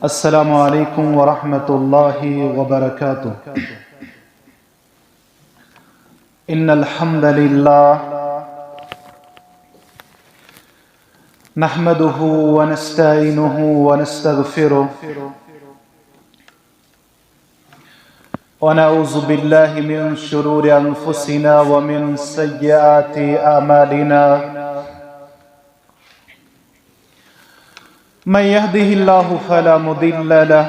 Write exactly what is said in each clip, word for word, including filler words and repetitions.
السلام عليكم ورحمة الله وبركاته. إن الحمد لله نحمده ونستعينه ونستغفره، ونعوذ بالله من شرور أنفسنا ومن سيئات أعمالنا. من يهده الله فلا مضل له،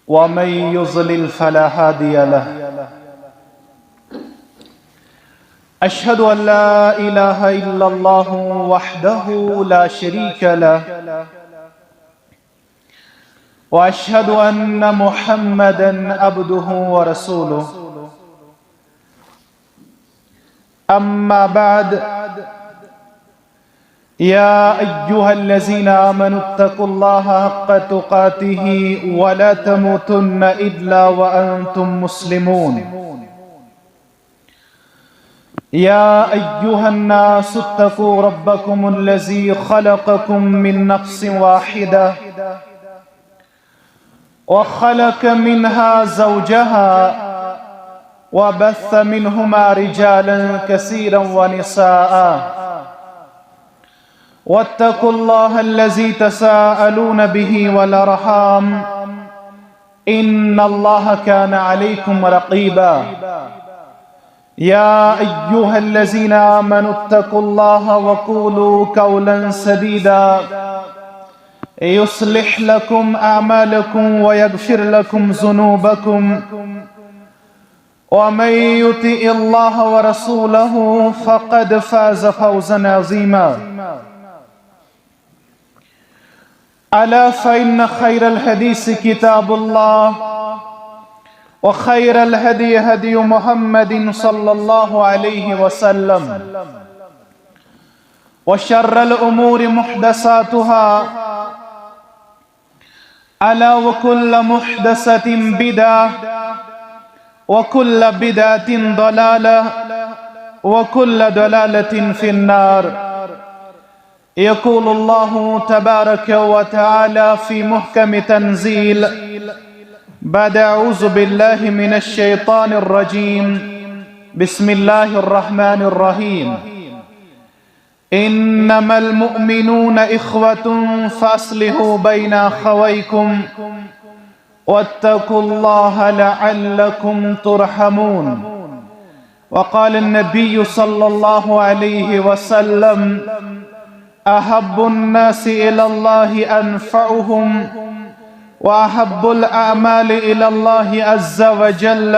ومن يضلل فلا هادي له. أشهد أن لا إله إلا الله وحده لا شريك له، وأشهد أن محمدا عبده ورسوله. أما بعد، يا أيها الذين آمنوا اتقوا الله حق تقاته ولا تموتن إلا وأنتم مسلمون. يا أيها الناس اتقوا ربكم الذي خلقكم من نفس واحدة وخلق منها زوجها وبث منهما رجالا كثيرا ونساء، واتقوا الله الذي تساءلون به والأرحام، إن الله كان عليكم رقيبا. يا أيها الذين آمنوا اتقوا الله وقولوا قولا سديدا، يصلح لكم أعمالكم ويغفر لكم ذنوبكم، ومن يطع الله ورسوله فقد فاز فوزا عظيما. ألا فإن خير الحديث كتاب الله، وخير الهدي هدي محمد صلى الله عليه وسلم، وشر الأمور محدثاتها، ألا وكل محدثة بدعة، وكل بدعة ضلالة، وكل ضلالة في النار. يقول الله تبارك وتعالى في محكم تنزيل بعد أعوذ بالله من الشيطان الرجيم. بسم الله الرحمن الرحيم. إنما المؤمنون إخوة فأصلحوا بين أخويكم واتقوا الله لعلكم ترحمون. وقال النبي صلى الله عليه وسلم: أحب الناس إلى الله أنفعهم، وأحب الأعمال إلى الله عز وجل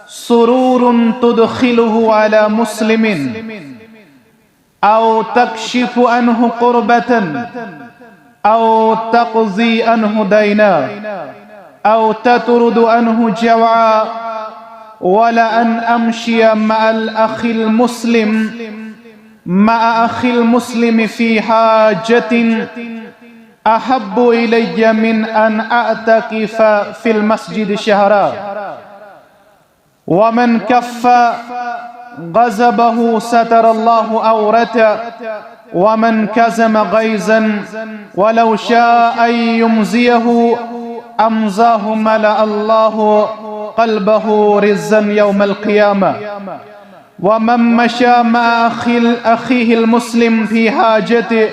سرور تدخله على مسلم، أو تكشف عنه كربة، أو تقضي عنه دينا، أو تطرد عنه جوعا، ولأن أمشي مع الأخ المسلم، مع أخي المسلم في حاجة أحب إلي من أن أعتكف في المسجد شهرا. ومن كف غضبه ستر الله عورته، ومن كظم غيظا ولو شاء أن يمضيه أمضاه ملأ الله قلبه رزا يوم القيامة. ومن مشى مع أخي، أخيه المسلم في حاجته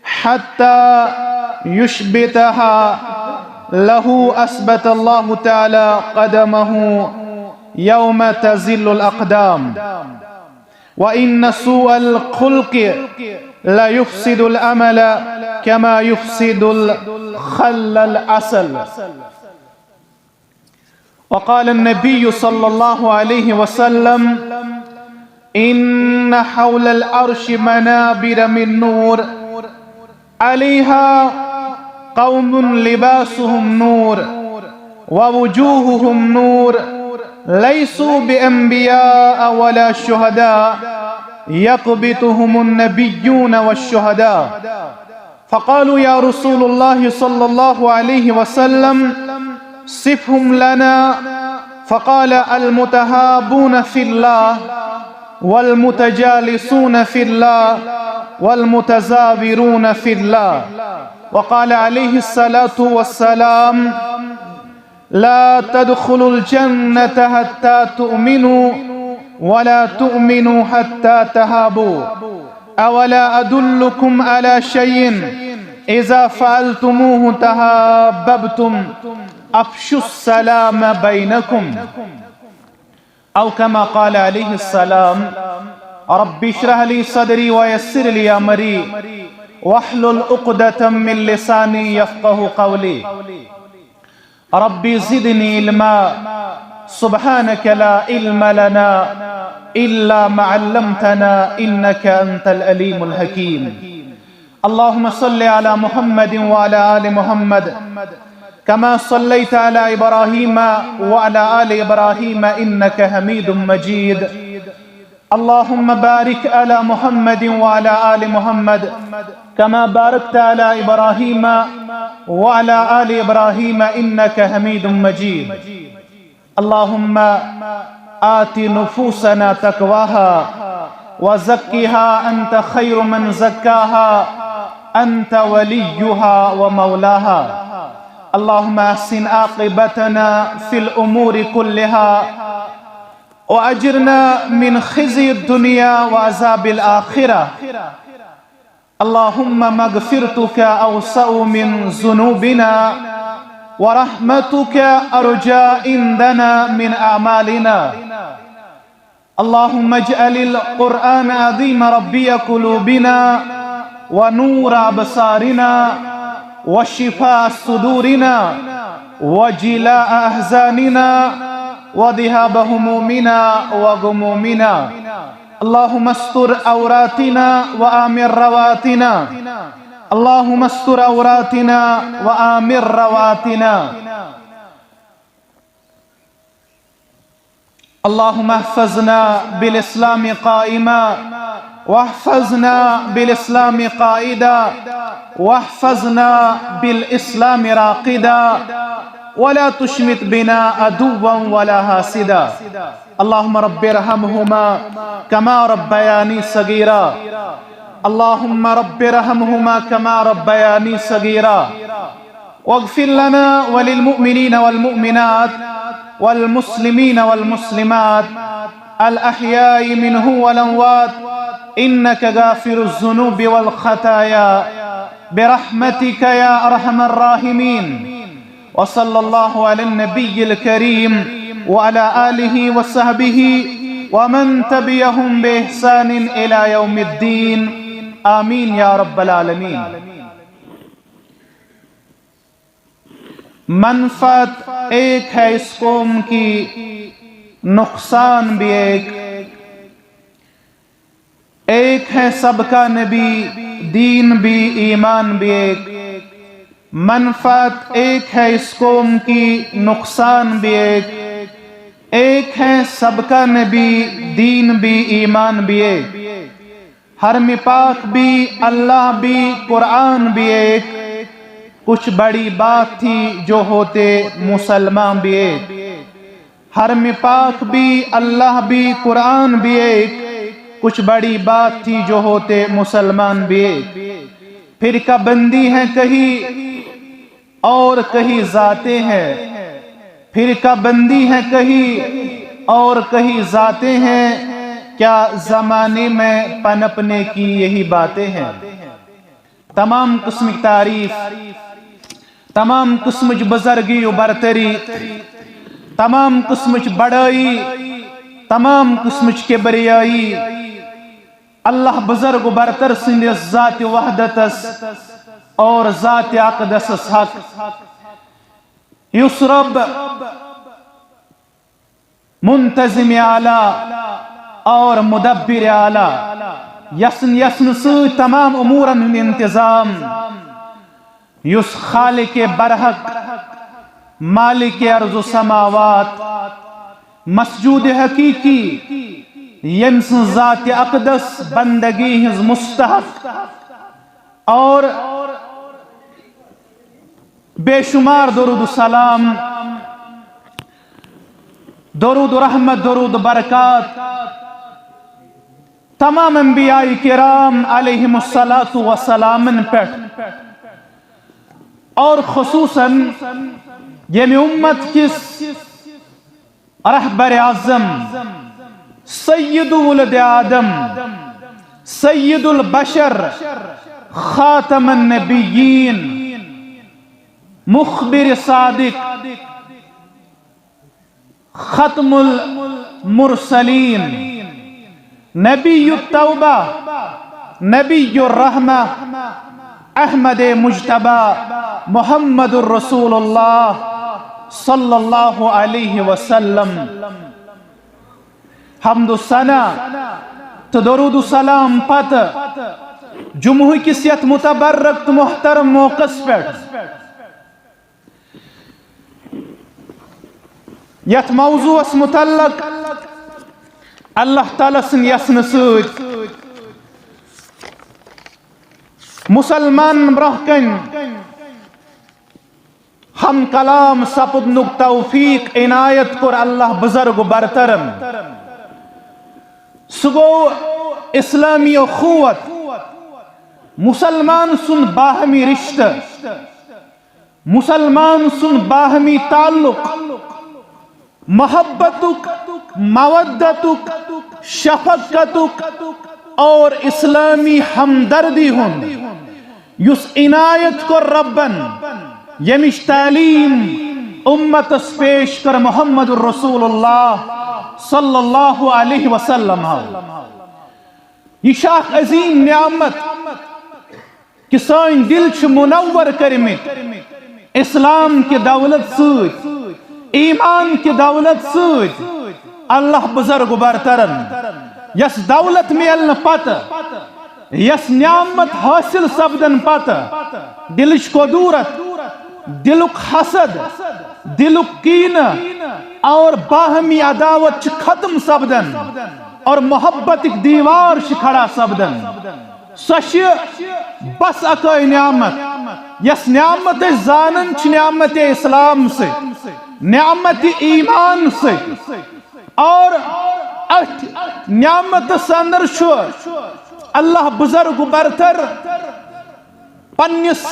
حتى يشبتها له أثبت الله تعالى قدمه يوم تزل الأقدام. وإن سوء الخلق ليفسد العمل كما يفسد الخل العسل. وقال النبي صلى الله عليه وسلم: إن حول العرش منابر من نور، عليها قوم لباسهم نور، ووجوههم نور، ليسوا بأنبياء ولا شهداء، يغبطهم النبيون والشهداء. فقالوا: يا رسول الله صلى الله عليه وسلم، صفهم لنا. فقال: المتحابون في الله، والمتجالسون في الله، والمتزاورون في الله. وقال عليه الصلاة والسلام: لا تدخلوا الجنة حتى تؤمنوا ولا تؤمنوا حتى تحابوا. أولا أدلكم على شيء إذا فعلتموه تحاببتم؟ أفشوا السلام بينكم. أو كما قال عليه السلام. رب اشرح لي صدري ويسر لي أمري واحلل عقدة من لساني يفقه قولي. رب زدني علما. سبحانك لا علم لنا إلا ما علمتنا إنك أنت العليم الحكيم. اللهم صل على محمد وعلى آل محمد كما صليت على إبراهيم وعلى آل إبراهيم إنك حميد مجيد. اللهم بارك على محمد وعلى آل محمد كما باركت على إبراهيم وعلى آل إبراهيم إنك حميد مجيد. اللهم آت نفوسنا تقواها وزكها أنت خير من زكاها أنت وليها ومولاها. اللهم أحسن عاقبتنا في الأمور كلها وأجرنا من خزي الدنيا وعذاب الآخرة. اللهم مغفرتك أوسع من ذنوبنا ورحمتك أرجى عندنا من أعمالنا. اللهم اجعل القرآن العظيم ربيع قلوبنا ونور أبصارنا وشفاء صدورنا وجلاء أحزاننا وذهاب همومنا وغمومنا. اللهم استر عوراتنا وآمن رواتنا. اللهم استر عوراتنا وآمن رواتنا. اللهم احفظنا بالإسلام قائما، واحفظنا بالإسلام قائدا، واحفظنا بالإسلام راقدا، ولا تشمت بنا عدوا ولا حاسدا. اللهم رب ارحمهما كما ربياني صغيرا. اللهم رب ارحمهما كما ربياني صغيرا. واغفر لنا وللمؤمنين والمؤمنات والمسلمين والمسلمات الأحياء منهم والأموات إنك غافر الذنوب والخطايا برحمتك يا أرحم الراحمين. وصلى الله على النبي الكريم وعلى آله وصحبه ومن تبعهم بإحسان إلى يوم الدين. آمين يا رب العالمين. منفعت ایک ہے اس قوم کی، نقصان بھی ایک۔ ایک ہے سب کا نبی، دین بھی ایمان بھی ایک۔ منفعت ایک ہے اس قوم کی، نقصان بھی ایک۔ ایک ہے سب کا نبی، دین بھی ایمان بھی ایک۔ حرم پاک بھی، اللہ بھی، قرآن بھی ایک۔ کچھ بڑی بات تھی جو ہوتے مسلمان بھی ایک۔ حرم پاک بھی، اللہ بھی، قرآن بھی ایک۔ کچھ بڑی بات تھی جو ہوتے مسلمان بھی ایک۔ فرقہ بندی ہے کہیں اور کہیں ذاتیں ہیں، فرقہ بندی ہے کہیں اور کہیں ذاتیں ہیں، کیا زمانے میں پنپنے کی یہی باتیں ہیں؟ تمام قسمٕچ تعریف، تمام قسمٕچ بزرگی و برتری، تمام قسمٕچ بڑائی، تمام قسمٕچ کبریائی اللہ بزرگ و برتر سٕنٛدِس ذات وحدتس اور ذات اقدسس حق۔ یُس رب منتظم اعلیٰ اور مدبر اعلیٰ، یسن یسن سۭتۍ تمام امورن ہُنٛد انتظام، یُس خالق برحق، مالک ارض و سماوات، مسجود حقیقی، ییٚمۍ سٕنٛز ذات اقدس بندگی ہٕنٛز مستحق اور بے شمار درود و سلام، درود و رحمت، درود و برکات تمام انبیاء کرام علیہم الصلوۃ والسلامن پٮ۪ٹھ اور خصوصاً ییٚمہِ امت کِس رہبر اعظم، سید ولد آدم، سید البشر، خاتم النبیین، مخبر صادق، ختم المرسلین، نبی التوبہ، نبی الرحمہ، احمد مجتبی، محمد الرسول اللہ صلی اللہ علیہ وسلم۔ حمد و ثنا تہٕ درود و سلام پتہٕ جمعہ کِس یتھ متبرک تہٕ محترم موقعس پٮ۪ٹھ یتھ موضوعس متعلق اللہ تعالیٰ سٕنٛدِ یژھنہٕ سۭتۍ مسلمان برٛونٛہہ کنہِ ہم کلام سپدنُک توفیق عنایت کوٚر اللہ بزرگ برترن۔ سُہ گوٚو اسلامی اخوت، مسلمان سُنٛد باہمی رشتہٕ، مسلمان سُنٛد باہمی تعلق، محبتُک، مودتُک، شفقتُک اور اسلامی ہمدردی ہُنٛد یُس عنایت کوٚر ربن، ییٚمِچ تعلیٖم امتس پیش کٔر محمد رسول اللہ صلی اللہ علیہ وسلم۔ یہِ چھِ اکھ عظیٖم نعمت کہ سٲنۍ دل چھِ منور کٔرمٕتۍ اسلام کہِ دولت سۭتۍ، ایمان کہِ دولت سۭتۍ۔ اللہ بزرگ برترن یس دولت میلنہٕ پتہٕ، یس نعمت حاصل سپدن پتہٕ دلٕچ کدورت، دلُک حسد، دلُک کینہٕ اور باہمی عداوت چھِ ختم سپدن اور محبتٕکۍ دیوار چھِ کھڑا سپدن۔ سۄ چھِ بس اکٲے نعمت، یس نعمت أسۍ زانان چھِ نعمت اسلام سۭتۍ، نعمت ایمان سۭتۍ۔ اور اتھ نعمتس اندر چھُ اللہ بزرگ برتر پننِس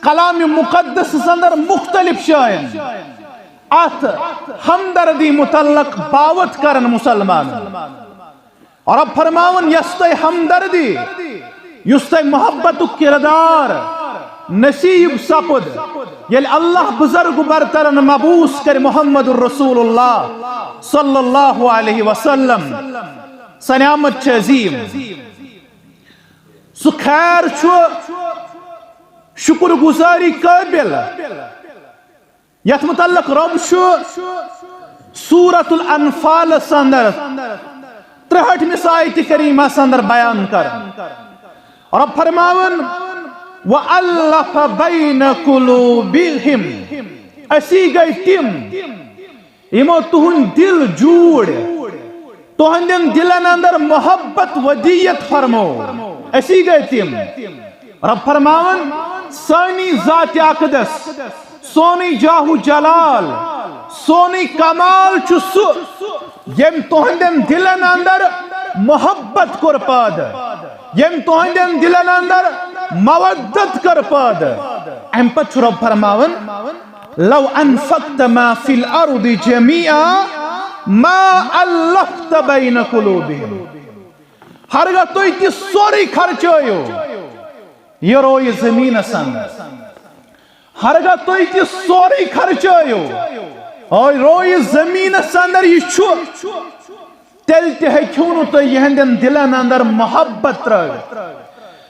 کلام مقدسس اندر مختلف جاین اتھ ہمدردی متعلق باوت کران مسلمان۔ رب فرماون، یس تۄہہِ ہمدردی، یُس تۄہہِ محبتُک کردار نصیب سپد، ییٚلہِ اللہ بزرگ برترن مبعوث کرِ محمد رسول اللہ صلی اللہ علیہ وسلم، سۄ نعمت چھِ عظیٖم۔ سُہ خیر چھُ شکر گزاری قٲبل۔ یتھ متعلق رب چھُ سورۃ الانفالس اندر ترٛہٲٹھمِس آیتِ کریمس اندر بیان کران۔ رب فرماوان، "وَأَلَّفَ بَيْنَ قُلُوبِهِمْ"، اسی گٔے تِم یِمو تُہُنٛد دِل جوٗڑ، تُہنٛدٮ۪ن دِلن اندر محبت ودیت فرمو۔ اسی گٔے تِم۔ رب فرماون، سٲنی ذات اقدس، سونُے جاہ و جلال، سونُے کمال چھُ سُہ، ییٚمۍ تُہنٛدٮ۪ن دِلن اندر محبت کوٚر پٲدٕ، ییٚمۍ تُہنٛدٮ۪ن دِلن اندر مودت کٔر پٲدٕ۔ امہِ پتہٕ چھُ رب فرماوان، "لو انفقت ما فی الارض جمیعا ما الفت بین قلوبہم"۔ ہرگاہ تُہۍ تہِ سورُے خرچٲیِو، یہِ رویہِ زٔمیٖنَس اندر۔ ہرگاہ تُہۍ تہِ سورُے خرچٲیِو، اور رویہِ زٔمیٖنَس اندر یہِ چھُ، تیٚلہِ تہِ ہیٚکِو نہٕ تُہۍ یِہنٛدٮ۪ن دِلَن اندر محبت ترٲوِتھ۔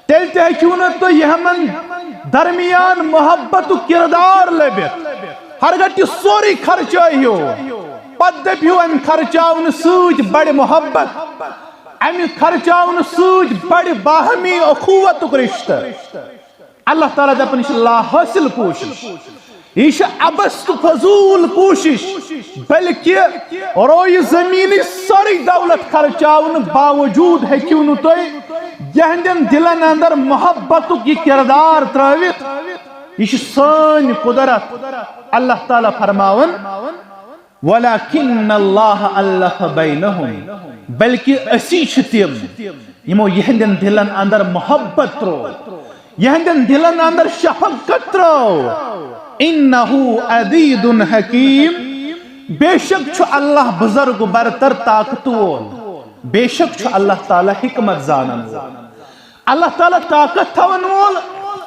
تیٚلہِ تہِ ہیٚکِو نہٕ تُہۍ یِمن درمیان محبتُک کردار لٔبِتھ۔ ہرگاہ تہِ سورُے خرچٲیِو، پتہٕ دٔپِو، امہِ خرچاونہٕ سۭتۍ بڑِ محبت، امہِ خرچاونہٕ سۭتۍ بڑِ باہمی اخوتُک رشتہٕ۔ اللہ تعالیٰ دپان، یہِ چھِ لا حاصل کوٗشش، یہِ چھِ عبث تہٕ فضوٗل کوٗشش، بلکہِ رویہِ زٔمیٖنٕچ سٲرٕے دولت خرچاونہٕ باوجوٗد ہیٚکِو نہٕ تُہۍ یِہنٛدٮ۪ن دِلن اندر محبتُک یہِ کردار ترٲوِتھ۔ یہِ چھِ سٲنۍ قدرت۔ اللہ تعالیٰ فرماوان، ولكن الله ألف بينهم، بلکہ اسی چھ تم یمو یہندین دلن اندر محبت ترو، یہندین دلن اندر شفقت ترو۔ انه عزیز حکیم، بے شک چھ اللہ بزرگ برتر طاقت وول، بے شک چھ اللہ تعالی حکمت زانن وول۔ اللہ تعالی طاقت تھاون وول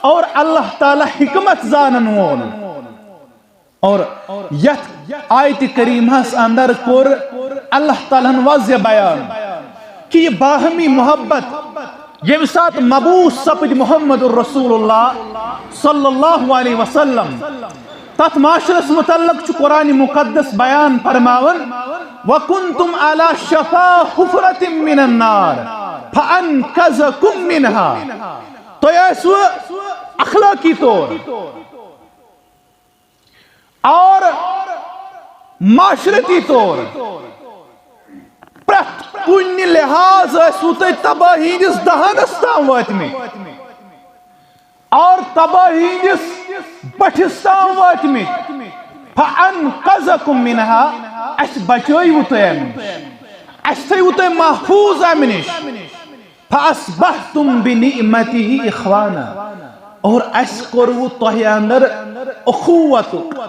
اور اللہ تعالی حکمت زانن وول۔ اور یتھ آیت کریمہس اندر کور اللہ تعالیٰ ہن واضح بیان کہ یہ باہمی محبت ییٚمہِ ساتہٕ مبعوث سپد محمد رسول اللہ صلی اللہ علیہ وسلم، تتھ معاشرس متعلق چھُ قرآن مقدس بیان فرماوان، وَكُنْتُمْ عَلَى شَفَا حُفْرَةٍ مِّنَ النَّارِ فَأَنْقَذَكُم مِّنْهَا۔ تۄہہِ ٲسوٕ اخلٲقی طور اور معاشرتی طور پرٛٮ۪تھ کُنہِ لحاظ ٲسوٕ تُہۍ تباہی ہٕنٛدِس دہانس تام وٲتمٕتۍ اور تباہی ہٕنٛدِس بٔٹھِس تام وٲتمٕتۍ۔ فَأَنْقَذَكُم مِّنْهَا، اَسہِ بچٲوٕ تُہۍ اَمہِ نِش، اَسہِ تھٲوٕ تُہۍ محفوٗظ اَمہِ نِش۔ فَأَصْبَحْتُم بِنِعْمَتِهِ إِخْوَانًا، اور اَسہِ کوٚروٕ تۄہہِ اندر اخوتُک،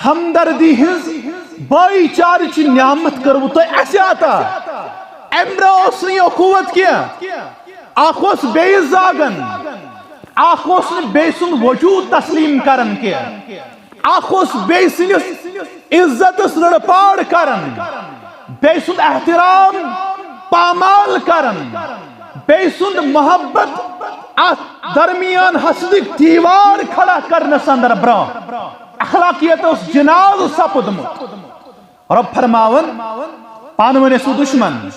ہمدردی ہٕنٛز، بٲیی چارٕچ نعمت کٔروٕ تۄہہِ اَسہِ عطا۔ اَمہِ برٛونٛہہ اوس نہٕ یہِ اخوت کینٛہہ، اکھ اوس بیٚیِس زاگن، اکھ اوس نہٕ بیٚیہِ سُنٛد وجوٗد تسلیم کران کینٛہہ۔ اکھ اوس بیٚیہِ سٕنٛدِس عزتس لڑپاڑ کران، بیٚیہِ سُنٛد احترام پامال کران، بیٚیہِ سُنٛد محبت اتھ درمیان حسدٕکۍ دیوار کھڑا کرنس اندر برٛونٛہہ۔ اخلاقیت اوس جناز سپدمُت۔ رب فرماوان، پانہٕ ؤنۍ ٲسِو دُشمن۔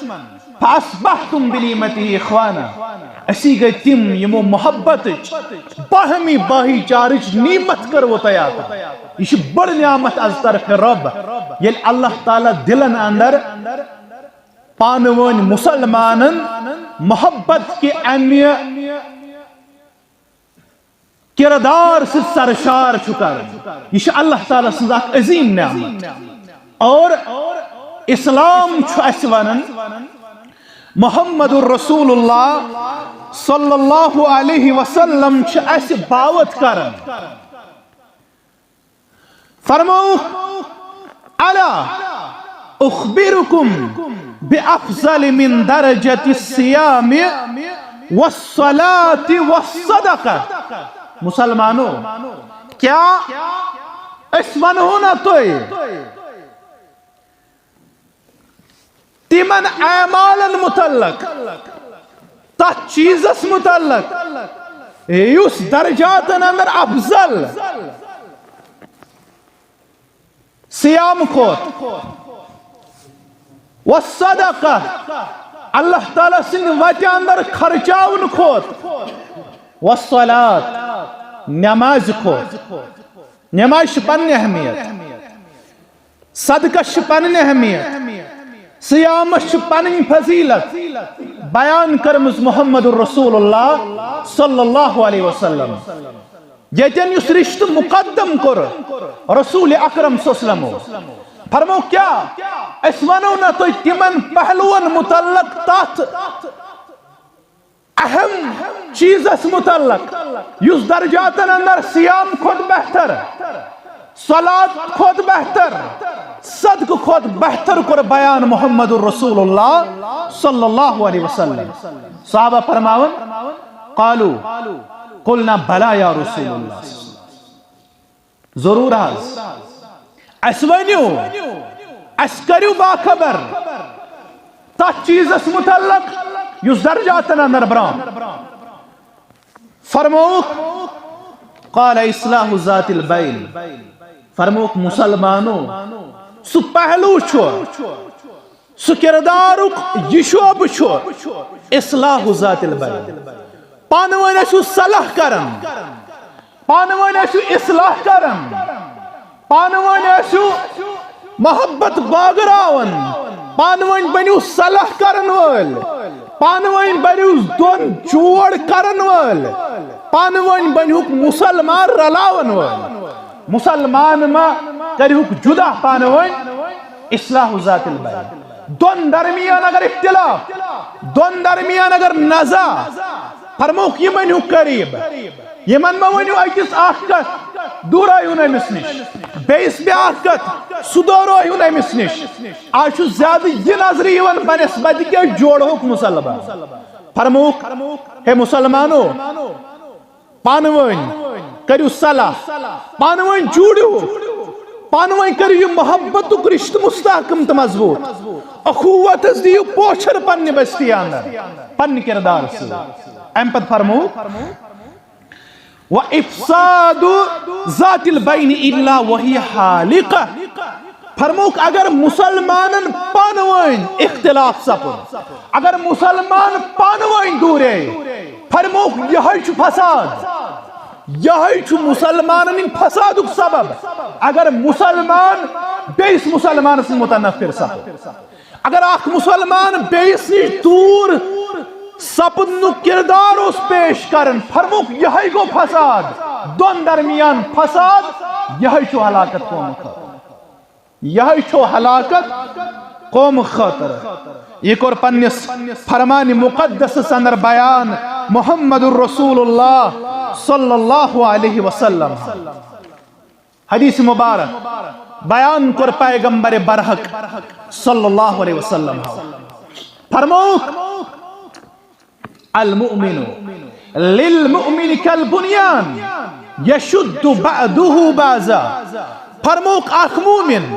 فَأَصْبَحْتُم بِنِعْمَتِهِ إِخْوَانًا۔ أسی گٔے تِم یِمو محبتٕچ باہمی بٲہی چارٕچ نعمت کٔروٕ تۄہہِ عطا۔ یہِ چھِ بٔڑ نعمت از طرفِ رب، ییٚلہِ اللہ تعالیٰ دِلن اندر پانہٕ ؤنۍ مُسلمانن محبت کہِ امہِ کردار سۭتۍ سرشار چھُ کران۔ یہِ چھِ اللہ تعالیٰ سٕنٛز اکھ عظیٖم نعمت۔ اور اسلام چھُ اَسہِ وَنان، محمد رسول اللہ صلی اللہ علیہ وسلم چھِ اَسہِ باوت کران۔ فرمووُکھ، الا اخبرکم بافضل من درجة الصیام والصلاة والصدقة۔ مسلمانو، کیا أسۍ ونہو نا تۄہہِ تِمن اعمالن متعلق، تتھ چیزس متعلق یُس درجاتن اندر افضل صیام کھوت، والصدقہ، اللہ تعالیٰ سٕنٛدِ وتہِ اندر خرچاون کھوت، والصلاة، نماز کھوت۔ نماز چھِ پننہِ اہمیت، صدقس چھِ پننہِ اہمیت، صیامس چھِ پنٕنۍ فضیلت بیان کٔرمٕژ محمد رسول اللہ صلی اللہ علیہ وسلم۔ ییٚتٮ۪ن یُس رشتہٕ مقدم کوٚر رسول اکرم صلی اللہ علیہ وسلمو، فرمو کیا أسۍ ونو نہ تۄہہِ تِمن پہلوون متعلق تتھ اہم چیزس متعلق یُس درجاتن اندر صیام کھۄتہٕ بہتر، صلات کھۄتہٕ بہتر، صدقہٕ کھۄتہٕ بہتر کوٚر بیان محمد رسول اللہ صلی اللہ علیہ وسلم؟ صحابہ فرماون، قالوا، قلنا بلى يا رسول اللہ۔ ضرور حظ۔ اسہِ ؤنِو، اسہِ کٔرِو باخبر تتھ چیزس متعلق یُس درجاتن اندر برونٛہہ۔ فرمووُکھ، قال اصلاح ذات البین۔ فرمووُکھ، مسلمانو، سُہ پہلو چھُ، سُہ کردارُک یہِ شعبہٕ چھُ اصلاح ذات البین۔ پانہٕ ؤنۍ ٲسِو صلح کران، پانہٕ ؤنۍ ٲسِو اصلاح کران، پانہٕ ؤنۍ ٲسِو محبت بٲگراوان، پانہٕ ؤنۍ بٔنِو صلح کرن وٲلۍ، پانہٕ ؤنۍ بٔنِو دۄن جوڑ کرن وٲلۍ، پانہٕ ؤنۍ بٔنِہُکھ مسلمان رلاون وٲلۍ۔ مسلمان ما کٔرِہُکھ جدا پانہٕ ؤنۍ، اصلاح ذات البین۔ دۄن درمیان اگر اختلاف، دۄن درمیان اگر نزاع، فرمووُکھ، یہِ مہ أنِو قریب، یِمن مہ ؤنِو أکِس اکھ کتھ، دوٗرٲیِو نہٕ أمِس نِش، بیٚیِس بیٛاکھ کتھ، سُہ دوٗرٲیِو نہٕ أمِس نِش۔ آز چھُ زیادٕ یہِ نظرِ یِوان بنسبت کہِ أسۍ جوڑہوکھ مُسلمان۔ فرمووُکھ، ہے مُسلمانو، پانہٕ ؤنۍ کٔرِو صلاح، پانہٕ ؤنۍ جوٗڑِو، پانہٕ ؤنۍ کٔرِو یہِ محبتُک رشتہٕ مستحکم تہٕ مضبوٗط۔ اخوتس دِیِو پوچھر پننہِ بستی اندر، پننہِ کردار سۭتۍ۔ امہِ پتہٕ فرموو، و افساد ذات البین الا وهي حالقہ۔ فرمووُکھ، اگر مسلمانن پانہٕ ؤنۍ اختلاف سپُد، اگر مسلمان پانہٕ ؤنۍ دوٗرے، فرمووُکھ، یِہوٚے چھُ فساد، یِہوٚے چھُ مسلمانن ہٕنٛدِ فسادُک سبب۔ اگر مسلمان بیٚیِس مسلمانس سۭتۍ متنفر سپُد، اگر اکھ مسلمان بیٚیِس نِش دوٗر سپدنُک کردار اوس پیش کران، فرمووُکھ، یِہوٚے گوٚو فساد، دۄن درمیان فساد، یِہوٚے چھُ ہلاکت قومہٕ خٲطرٕ۔ یہے چھو ہلاکت قوم خاطر۔ یہ کور پنس فرمان مقدس اندر بیان محمد الرسول اللہ صلی اللہ علیہ وسلم۔ حدیث مبارک بیان کور پیغمبر برحق صلی اللہ علیہ وسلم۔ فرموک، المؤمن للمؤمن كالبنيان يشد بعضه بعضا۔ فرموک، اکھ مومن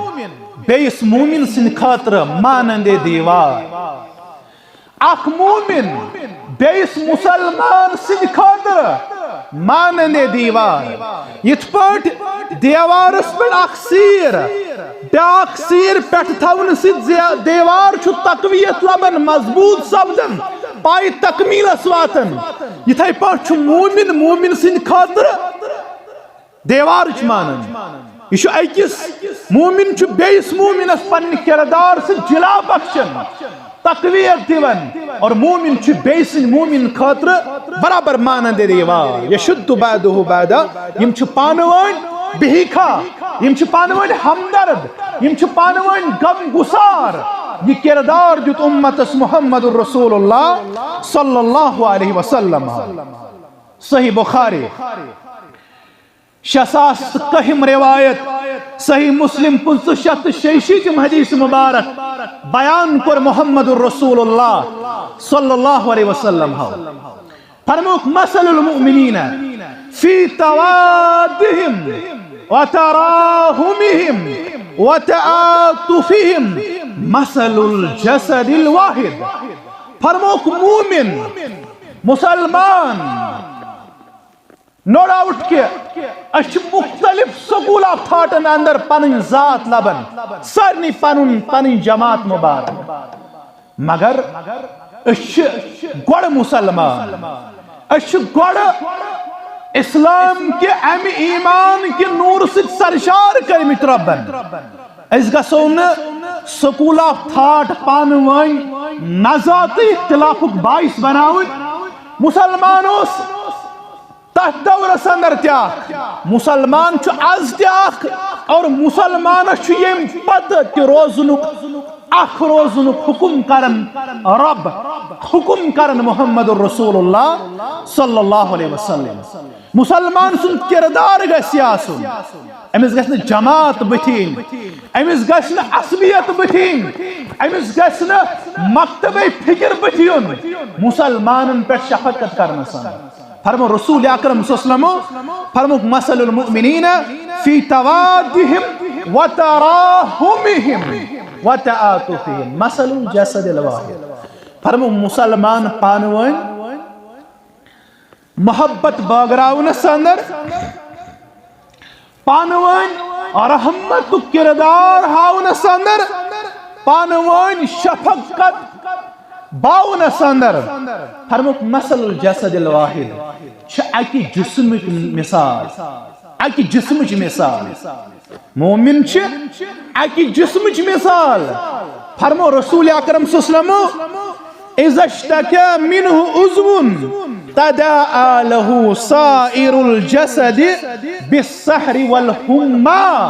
بیس مومن سند خاطر مانندے دیوار۔ اکھ مومن بیس مسلمان سند خاطر مانندے دیوار۔ یتھ پاٹھۍ دیوارس پٮ۪ٹھ اکھ سیر بیاکھ سیر پٮ۪ٹھ تھاونہٕ سۭتۍ زِ-، دیوار چھُ تقویت لبان، مضبوط سپدان، پایہِ تکمیلس واتان۔ یِتھے پٲٹھۍ چھُ مومن مومن سٕنٛدِ خٲطرٕ دیوارٕچ مانان۔ یہِ چھُ أکِس مومن چھُ بیٚیِس مومنس پننہِ کردار سۭتۍ جلا بخشان، تقویت دِوان، اور مومن چھُ بیٚیہِ سٕنٛدِ مومن خٲطرٕ برابر مانان دِوان۔ یشد بعضہ بعضا، یِم چھِ پانہٕ ؤنۍ بہیکھا، یِم چھِ پانہٕ ؤنۍ ہمدرد، یِم چھِ پانہٕ ؤنۍ غم گسار۔ یہِ کردار دیُت امتس محمد رسول اللہ صلی اللہ علیہ وسلم۔ صحیح بخاری۔ شےٚ ساس تہٕ کٔہِم روایت، صحیح مسلم پٕنٛژٕہ شیٚتھ تہٕ شیٚیہِ شیٖتِم حدیث مبارک بیان کوٚر محمد رسول اللہ صلی اللہ علیہ وسلم ہو۔ فرموک، مثل المؤمنین فی توادہم وتراحمہم وتعاطفہم مثل الجسد الواحد۔ فرموک، مومن، مسلمان، نو ڈاؤٹ کہ أسۍ چھِ مختلف سکول آف تھاٹن اندر پنٕنۍ ذات لبان، سارنٕے پنُن پنٕنۍ جماعت مبارک، مگر أسۍ چھِ گۄڈٕ مسلمان، أسۍ چھِ گۄڈٕ اسلام کہِ امہِ ایمان کہِ نوٗرٕ سۭتۍ سرشار کٔرمٕتۍ رۄبن۔ أسۍ گژھو نہٕ سکول آف تھاٹ پانہٕ ؤنۍ نزاعتہٕ اختلافُک باعث بناوٕنۍ۔ مسلمان اوس تتھ دورس اندر تہِ اکھ، مسلمان چھُ از تہِ اکھ، اور مسلمانس چھُ ییٚمہِ پتہٕ تہِ روزنُک، اکھ روزنُک حکم کرن رب، حکم کرن محمد رسول اللہ صلی اللہ علیہ وسلم۔ مسلمان سُنٛد کردار گژھِ آسُن، أمِس گژھِ نہٕ جماعت بٕتھِ یِنۍ، أمِس گژھِ نہٕ عصبیت بٕتھِ یِنۍ، أمِس گژھِ نہٕ مکتبے فکر بٕتھِ یُن۔ مسلمانن پٮ۪ٹھ شفقت کرنس اندر فرمو رسول اکرم صلی اللہ علیہ وسلم، فرموک، مثل المؤمنین فی توادہم وتراحمہم وتعاطفہم مثل الجسد الواحد۔ فرموک، مسلمان پانہٕ ؤنۍ محبت بٲگراونس اندر، پانہٕ ؤنۍ رحمتُک کردار ہاونس اندر، پانہٕ ؤنۍ شفقت باونس اندر۔ فرموک، مثل الجسد الواحد، چھِ اکہِ جسمٕچ مثال، اکہِ جسمٕچ مثال۔ مومن چھِ اکہِ جسمٕچ مثال۔ فرمو رسول اکرم صلی اللہ علیہ وسلم، اذا اشتكى منه عضو تداعى له سائر الجسد بالسهر والحمى۔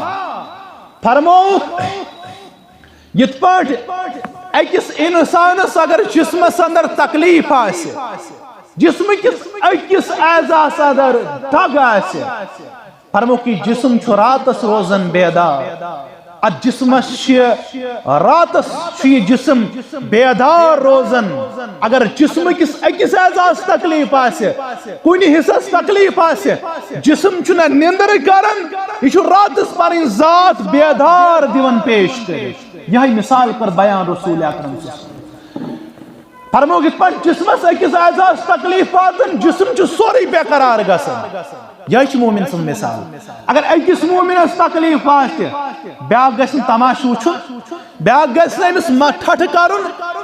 فرمو، یِتھ پٲٹھۍ أکِس اِنسانَس اگر جسمَس اندر تکلیف آسہِ، جسمہٕ کِس أکِس اعضاہَس اندر دگ آسہِ، فرمووُکھ، یہِ جسم چھُ راتَس روزان بیدار۔ اَتھ جسمَس چھِ، راتَس چھُ یہِ جسم بیدار روزان۔ اگر جسمہٕ کِس أکِس اعضاہَس تکلیف آسہِ، کُنہِ حصس تکلیف آسہِ، جسم چھُنہٕ نِندرٕ کران، یہِ چھُ راتس پنٕنۍ ذات بیدار دِوان پیش کٔرِتھ۔ یہے مثال کٔر بیان رسول اکرم صلی اللہ علیہ وسلم۔ فرمووُکھ، یِتھ پٲٹھۍ جسمس أکِس اعضاہس تکلیف واتان، جسم چھُ سورُے بے قرار گژھان۔ یہے چھِ مومن سٕنٛز مثال۔ اگر أکِس مومنس تکلیف واتہِ، بیاکھ گژھِ نہٕ تماشہٕ وٕچھُن، بیاکھ گژھِ نہٕ أمِس مہ-، ٹھٹھٕ کرُن،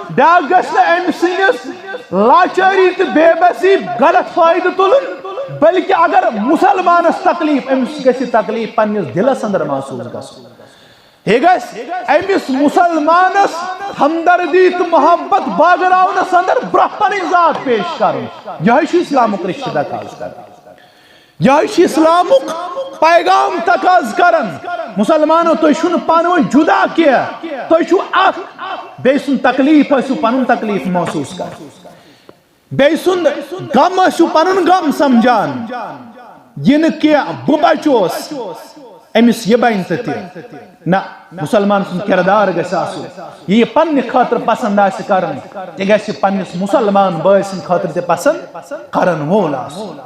بیاکھ گژھِ نہٕ أمۍ سٕنٛدِس لاچٲری تہٕ بے بسی غلط فٲیدٕ تُلُن، بلکہِ اگر مسلمانس تکلیف، أمِس گژھِ تکلیف پننِس دلس اندر محسوس گژھُن۔ یہِ گژھِ أمِس مسلمانس ہمدردی تہٕ محبت بٲگراونس اندر برٛونٛہہ پنٕنۍ ذات پیش کرُن۔ یہے چھُ اسلامُک رشتہٕ دار خاص کر۔ یہے چھُ اسلامُک پیغام تقاض کران۔ مسلمانو، تُہۍ چھِو نہٕ پانہٕ ؤنۍ جدا کینٛہہ، تُہۍ چھِو اکھ۔ بیٚیہِ سُنٛد تکلیف ٲسِو پنُن تکلیف محسوس کران، بیٚیہِ سُنٛد غم ٲسِو پنُن غم سمجھان۔ یہِ نہٕ کینٛہہ بہٕ بچوس، أمِس یہِ بنہِ تہٕ تہِ۔ نہ، مسلمان سُنٛد کردار گژھِ آسُن، یہِ یہِ پننہِ خٲطرٕ پسند آسہِ کران، تہِ گژھِ پننِس مسلمان بٲے سٕنٛدِ خٲطرٕ تہِ پسند کرن وول آسُن۔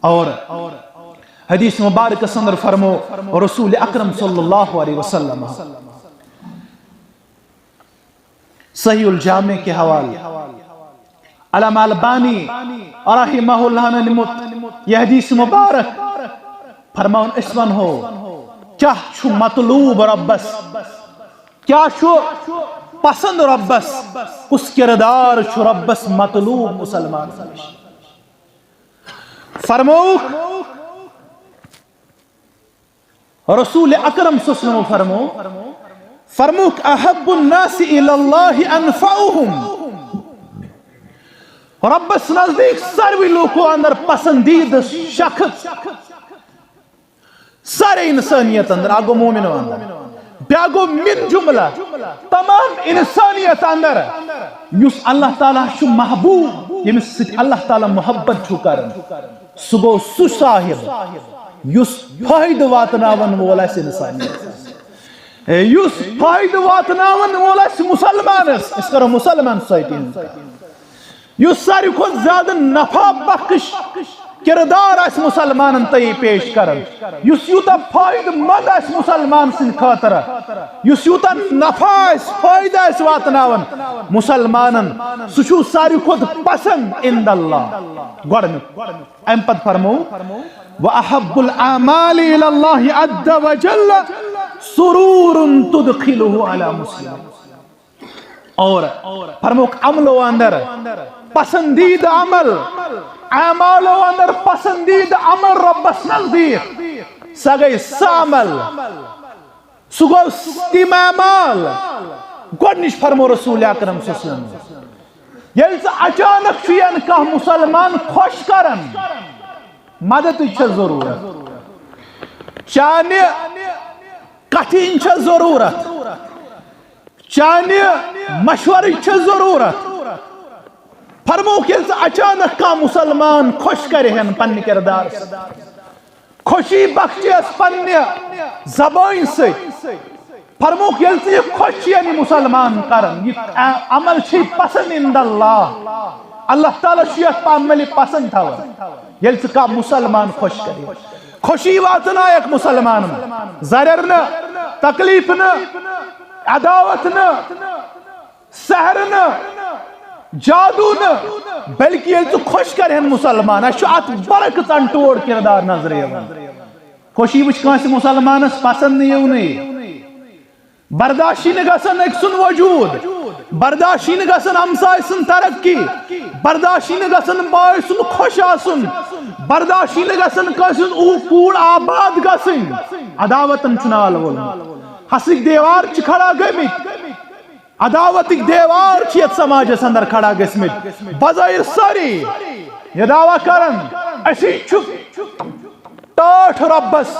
اور حدیث مبارکس اندر فرمو رسول اکرم صلی اللہ علیہ وسلم، صحیح الجامع کے حوالے، علامہ البانی رحمہ اللہ نے نمت یہ حدیث مبارک فرماون، أسۍ ونہو کیا چھُ مطلوب ربس، کیا چھُ پسند ربس، کُس کردار چھُ ربس مطلوب مسلمان نِش۔ فرمووُکھ، رسول اکرم صلی اللہ علیہ وسلم فرمو، فرمووُکھ، احب الناس الی اللہ انفعہم۔ ربس نزدیک ساروی لوکو اندر پسندیدہ شخص، سارے انسانیت اندر، اکھ گوٚو مومنو اندر، بیاکھ گوٚو من جملہ تمام انسانیت اندر، یُس اللہ تعالیٰ چھُ محبوب، ییٚمِس سۭتۍ اللہ تعالیٰ محبت چھُ کران، سُہ گوٚو سُہ صاحب یُس فٲیدٕ واتناون وول آسہِ انسانیتس، یُس فٲیدٕ واتناون وول آسہِ مسلمانس۔ أسۍ کرو مسلمان سوسایٹی ہٕنٛز کتھ۔ یُس ساروی کھۄتہٕ زیادٕ نفع بخش کردار آسہِ مسلمانن تہٕ یہِ پیش کران، یُس یوٗتاہ فٲیدٕ مند آسہِ مسلمان سٕنٛدِ خٲطرٕ، یُس یوٗتاہ نفع آسہِ، فٲیدٕ آسہِ واتناوان مسلمانن، سُہ چھُ ساروی کھۄتہٕ پسند عند اللہ۔ گۄڈٕنیُک۔ امہِ پتہٕ فرمو، واحب الاعمال الی اللہ عز وجل سرور تدخلہ علی مسلم۔ اور فرمووُکھ عملو اندر پسندیدہ عمل، اعمالو اندر پسندیدہ عمل ربس نزدیک، سۄ گٔے سۄ عمل، سُہ گوٚو تِم اعمال۔ گۄڈٕنِچ فرمو رسول اکرم صلی اللہ علیہ وسلم، ییٚلہِ ژٕ اچانک چھُ یَن کانٛہہ مسلمان خۄش کران، مددٕچ چھےٚ ضروٗرت، چانہِ کتھِ ہٕنٛز چھےٚ ضروٗرت، چانہِ مشورٕچ چھےٚ ضروٗرت۔ فرمووُکھ، ییٚلہِ ژٕ اچانک کانٛہہ مسلمان خۄش کرِہن پننہِ کردار سۭتۍ، خوشی بخشیس پننہِ زبٲنۍ سۭتۍ۔ فرمووُکھ، ییٚلہِ ژٕ یہِ خۄش چھُ یعنی مسلمان کران، یہِ ع-، عمل چھُے پسند عند اللہ، اللہ تعالیٰ چھُ یتھ عملہِ پسند تھاوان۔ ییٚلہِ ژٕ کانٛہہ مسلمان خۄش کرِ، خوشی واتنایکھ مسلمانن، ضرر نہٕ، تکلیف نہٕ، عداوت نہٕ، سحر نہٕ، جادو نہٕ، بلکہ ییٚلہِ ژٕ خۄش کرِہن مسلمان، اسہِ چھُ اتھ برعکس انٹوڑ کردار نظرِ یِوان۔ خوشی وٕچھ کٲنٛسہِ مسلمانس پسند نہٕ یِونٕے، برداشی نہٕ گژھان أکۍ سُنٛد وجود، برداشی نہٕ گژھان ہمسایہِ سٕنٛز ترقی، برداشی نہٕ گژھان بٲے سُنٛد خۄش آسُن، برداشی نہٕ گژھان کٲنٛسہِ ہُنٛد او-، کوٗر آباد گژھٕنۍ۔ عداوتن چھُ نال وولمُت، حسٕکۍ دیوار چھِ کھڑا گٔمٕتۍ۔ عداوتٕکۍ دیوار چھِ یتھ سماجس اندر کھڑا گٔژھمٕتۍ۔ بظٲہر سٲری یہِ دعویٰ کران، أسی چھِ ٹٲٹھ رۄبس،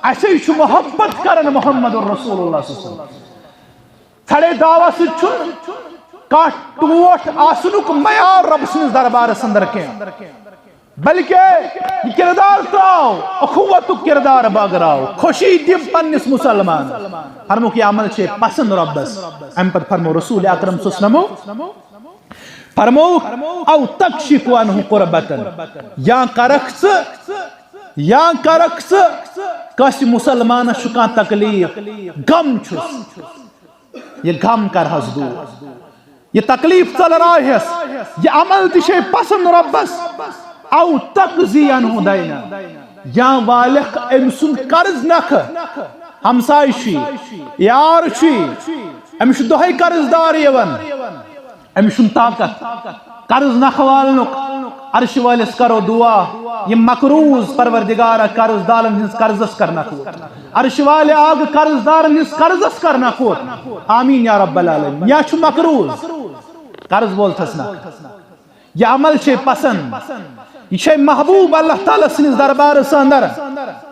اَسے چھُ محبت کران محمد رسول اللہ صلی اللہ علیہ وسلم۔ ژھڑے دعویٰ سۭتۍ چھُنہٕ کانٛہہ ٹوٹھ آسنُک معیار رۄب سٕنٛدِس دربارس اندر کینٛہہ، بلکہ یہِ کردار تراو، اخوتُک کردار بٲگراو، خوشی دِ پننِس مسلمانس۔ فرمووُکھ، یہِ عمل چھے پسند رۄبس۔ امہِ پتہٕ فرموو رسول اکرم صلی اللہ علیہ وسلمو، فرمووُکھ، او تکشف عنہ کربتن، یا کرکھ ژٕ، یا کرکھ ژٕ کٲنٛسہِ مسلمانس چھُ کانٛہہ تکلیف، غم چھُس، یہِ غم کرہس دوٗر، یہِ تکلیف ژلراوہس، یہِ عمل تہِ چھے پسند رۄبس۔ او تقضی عنہ دینا، یا والکھ أمۍ سُنٛد قرض نکھٕ، ہمسایہِ چھُے، یار چھُے، أمِس چھُ دۄہے قرض دار یِوان، أمِس چھُنہٕ طاقت قرض نکھٕ والنُک۔ عرش وٲلِس کرو دعا، یہِ مقروض پروردگارا قرض دارن ہٕنٛز قرضس کر نکھٕ ووٚٹ۔ عرش والے آگ قرض دارن ہٕنٛز قرضس کر نکھٕ ووٚٹ۔ آمین یا رب العالمین۔ یا چھُ مقروض، قرض وول تھس نکھٕ۔ یہِ عمل چھے پسند، یہِ چھے محبوب اللہ تعالیٰ سٕنٛدِس دربارس اندر۔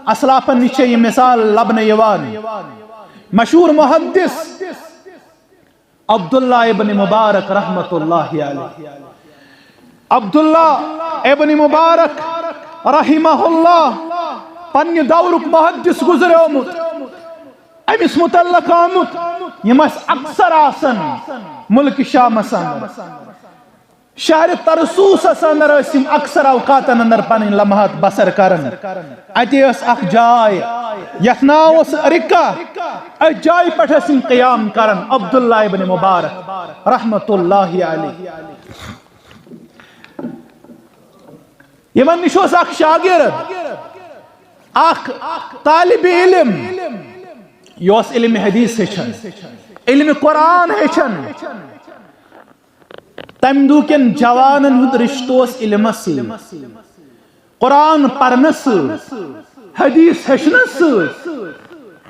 اسلافن نِش چھے یہِ مثال لبنہٕ یِوان۔ مشہوٗر محدث عبداللہ ابن مبارک رحمت اللہ علیہ۔ عبداللہ ابن مبارک رحمہ اللہ، پننہِ دورُک محدث گزریومُت، أمِس متعلق آمُت، یِم ٲسۍ اکثر آسان ملک شامس اندر۔ شہر ترسوسس اندر ٲسۍ یِم اکثر اوقاتن اندر پنٕنۍ لمحات بسر کران۔ اتے ٲس اکھ جاے یتھ ناو اوس رکہ۔ أتھۍ جایہِ پٮ۪ٹھ ٲسۍ یِم قیام کران، عبداللہ ابن مبارک رحمت اللہ علیہ۔ یِمن نِش اوس اکھ شاگرد، اکھ طالب علم، یہِ اوس علم حدیث ہیٚچھان، علم قرآن ہیٚچھان۔ تمہِ دۄہ کٮ۪ن جوانن ہُنٛد رشتہٕ اوس علمس سۭتۍ، قرآن پرنس سۭتۍ، حدیث ہیٚچھنس سۭتۍ۔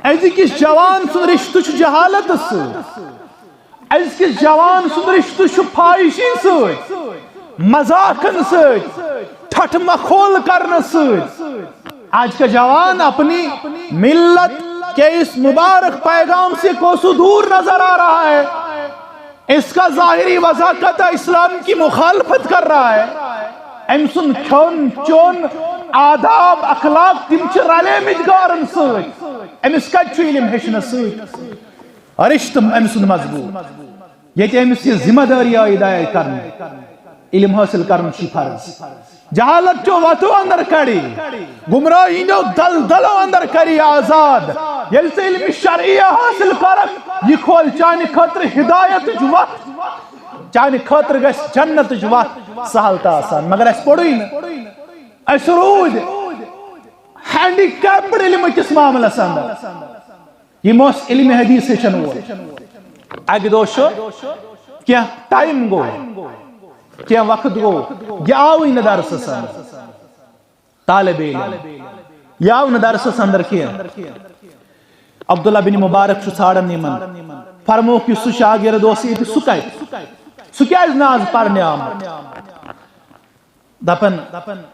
أزکِس جوان سُنٛد رشتہٕ چھُ جہالتس سۭتۍ۔ أزکِس جوان سُنٛد رشتہٕ چھُ فاحشی سۭتۍ، مذاقن سۭتۍ، ٹھٹھ مخول کرنس سۭتۍ۔ آج کا جوان اپنی ملت کے اس مبارک پیغام سے کوسوں دور نظر آ رہا ہے۔ اس کا ظاہری وضاحت اسلام کی مخالفت کر رہا ہے۔ أمۍ سُنٛد کھیوٚن چیوٚن، آداب، اخلاق، تِم چھِ رلیمٕتۍ غٲرن سۭتۍ۔ أمِس کتہِ چھُ علم ہیٚچھنس سۭتۍ؟ رشتہٕ أمۍ سُنٛد مضبوٗط۔ ییٚتہِ أمِس یہِ ذمہ دٲری آیہِ دایہِ کرنہٕ، علم حٲصِل کرُن چھُ فرض۔ جہالت چو وتو اندر کڑی، گمراہی ہٕنٛدیو دلدلو اندر کری آزاد۔ ییٚلہِ ژٕ علم شرعیہ حٲصِل کرکھ، یہِ کھول چانہِ خٲطرٕ ہدایتٕچ وتھ، چانہِ خٲطرٕ گژھِ جنتٕچ وتھ سہل تہٕ آسان۔ مگر اَسہِ پوٚرُے نہٕ، أسۍ روٗدۍ ہینڈی کیپڈ علم کِس معاملس اندر۔ یِم اوس علم حدیث ہیٚچھن وول۔ اکہِ دۄہ چھُ کینٛہہ ٹایم گوٚو، کینٛہہ وقت گوٚو، یہِ آوٕے نہٕ درسس اندر۔ طالب علم، یہِ آو نہٕ درسس اندر کینٛہہ۔ عبداللہ بن مبارک چھُ ژھانڈان یِمن، فرمووُکھ، یُس سُہ شاگرد اوس ییٚتہِ، سُہ کتہِ؟ سُہ کیازِ نہٕ آز پرنہِ آمُت؟ دپان،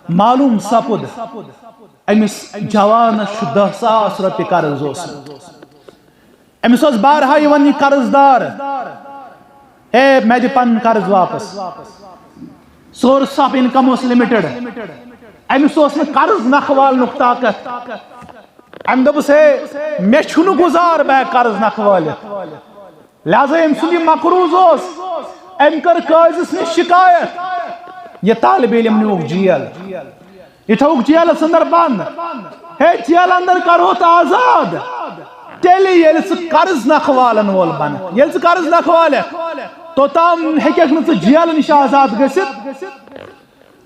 معلوم سپُد، أمِس جوانس چھُ دَہ ساس رۄپیہِ قرض اوسمُت۔ أمِس اوس بارہا یِوان یہِ قرض دار، ہے، مےٚ دِ پنُن قرض واپس۔ سورس آف انکم اوس لمٹڈ۔ أمِس اوس نہٕ قرض نکھٕ والنُک طاقت۔ أمۍ دوٚپُس، ہے، مےٚ چھُنہٕ گُزار بہٕ ہٮ۪کہٕ قرض نکھٕ وٲلِتھ۔ لہذا أمۍ سُنٛد یہِ مقروض اوس، أمۍ کٔر قٲضِس نِش شکایت۔ یہِ طالب علم نیوٗکھ جیل، یہِ تھوٚوُکھ جیلس اندر بند۔ ہے، جیل اندر کرہوتھ آزاد، تیٚلہِ ییٚلہِ ژٕ قرض نکھٕ والن وول بنکھ، ییٚلہِ ژٕ قرض نکھٕ والکھ، توٚتام ہیٚککھ نہٕ ژٕ جیل نِش آزاد گٔژھِتھ۔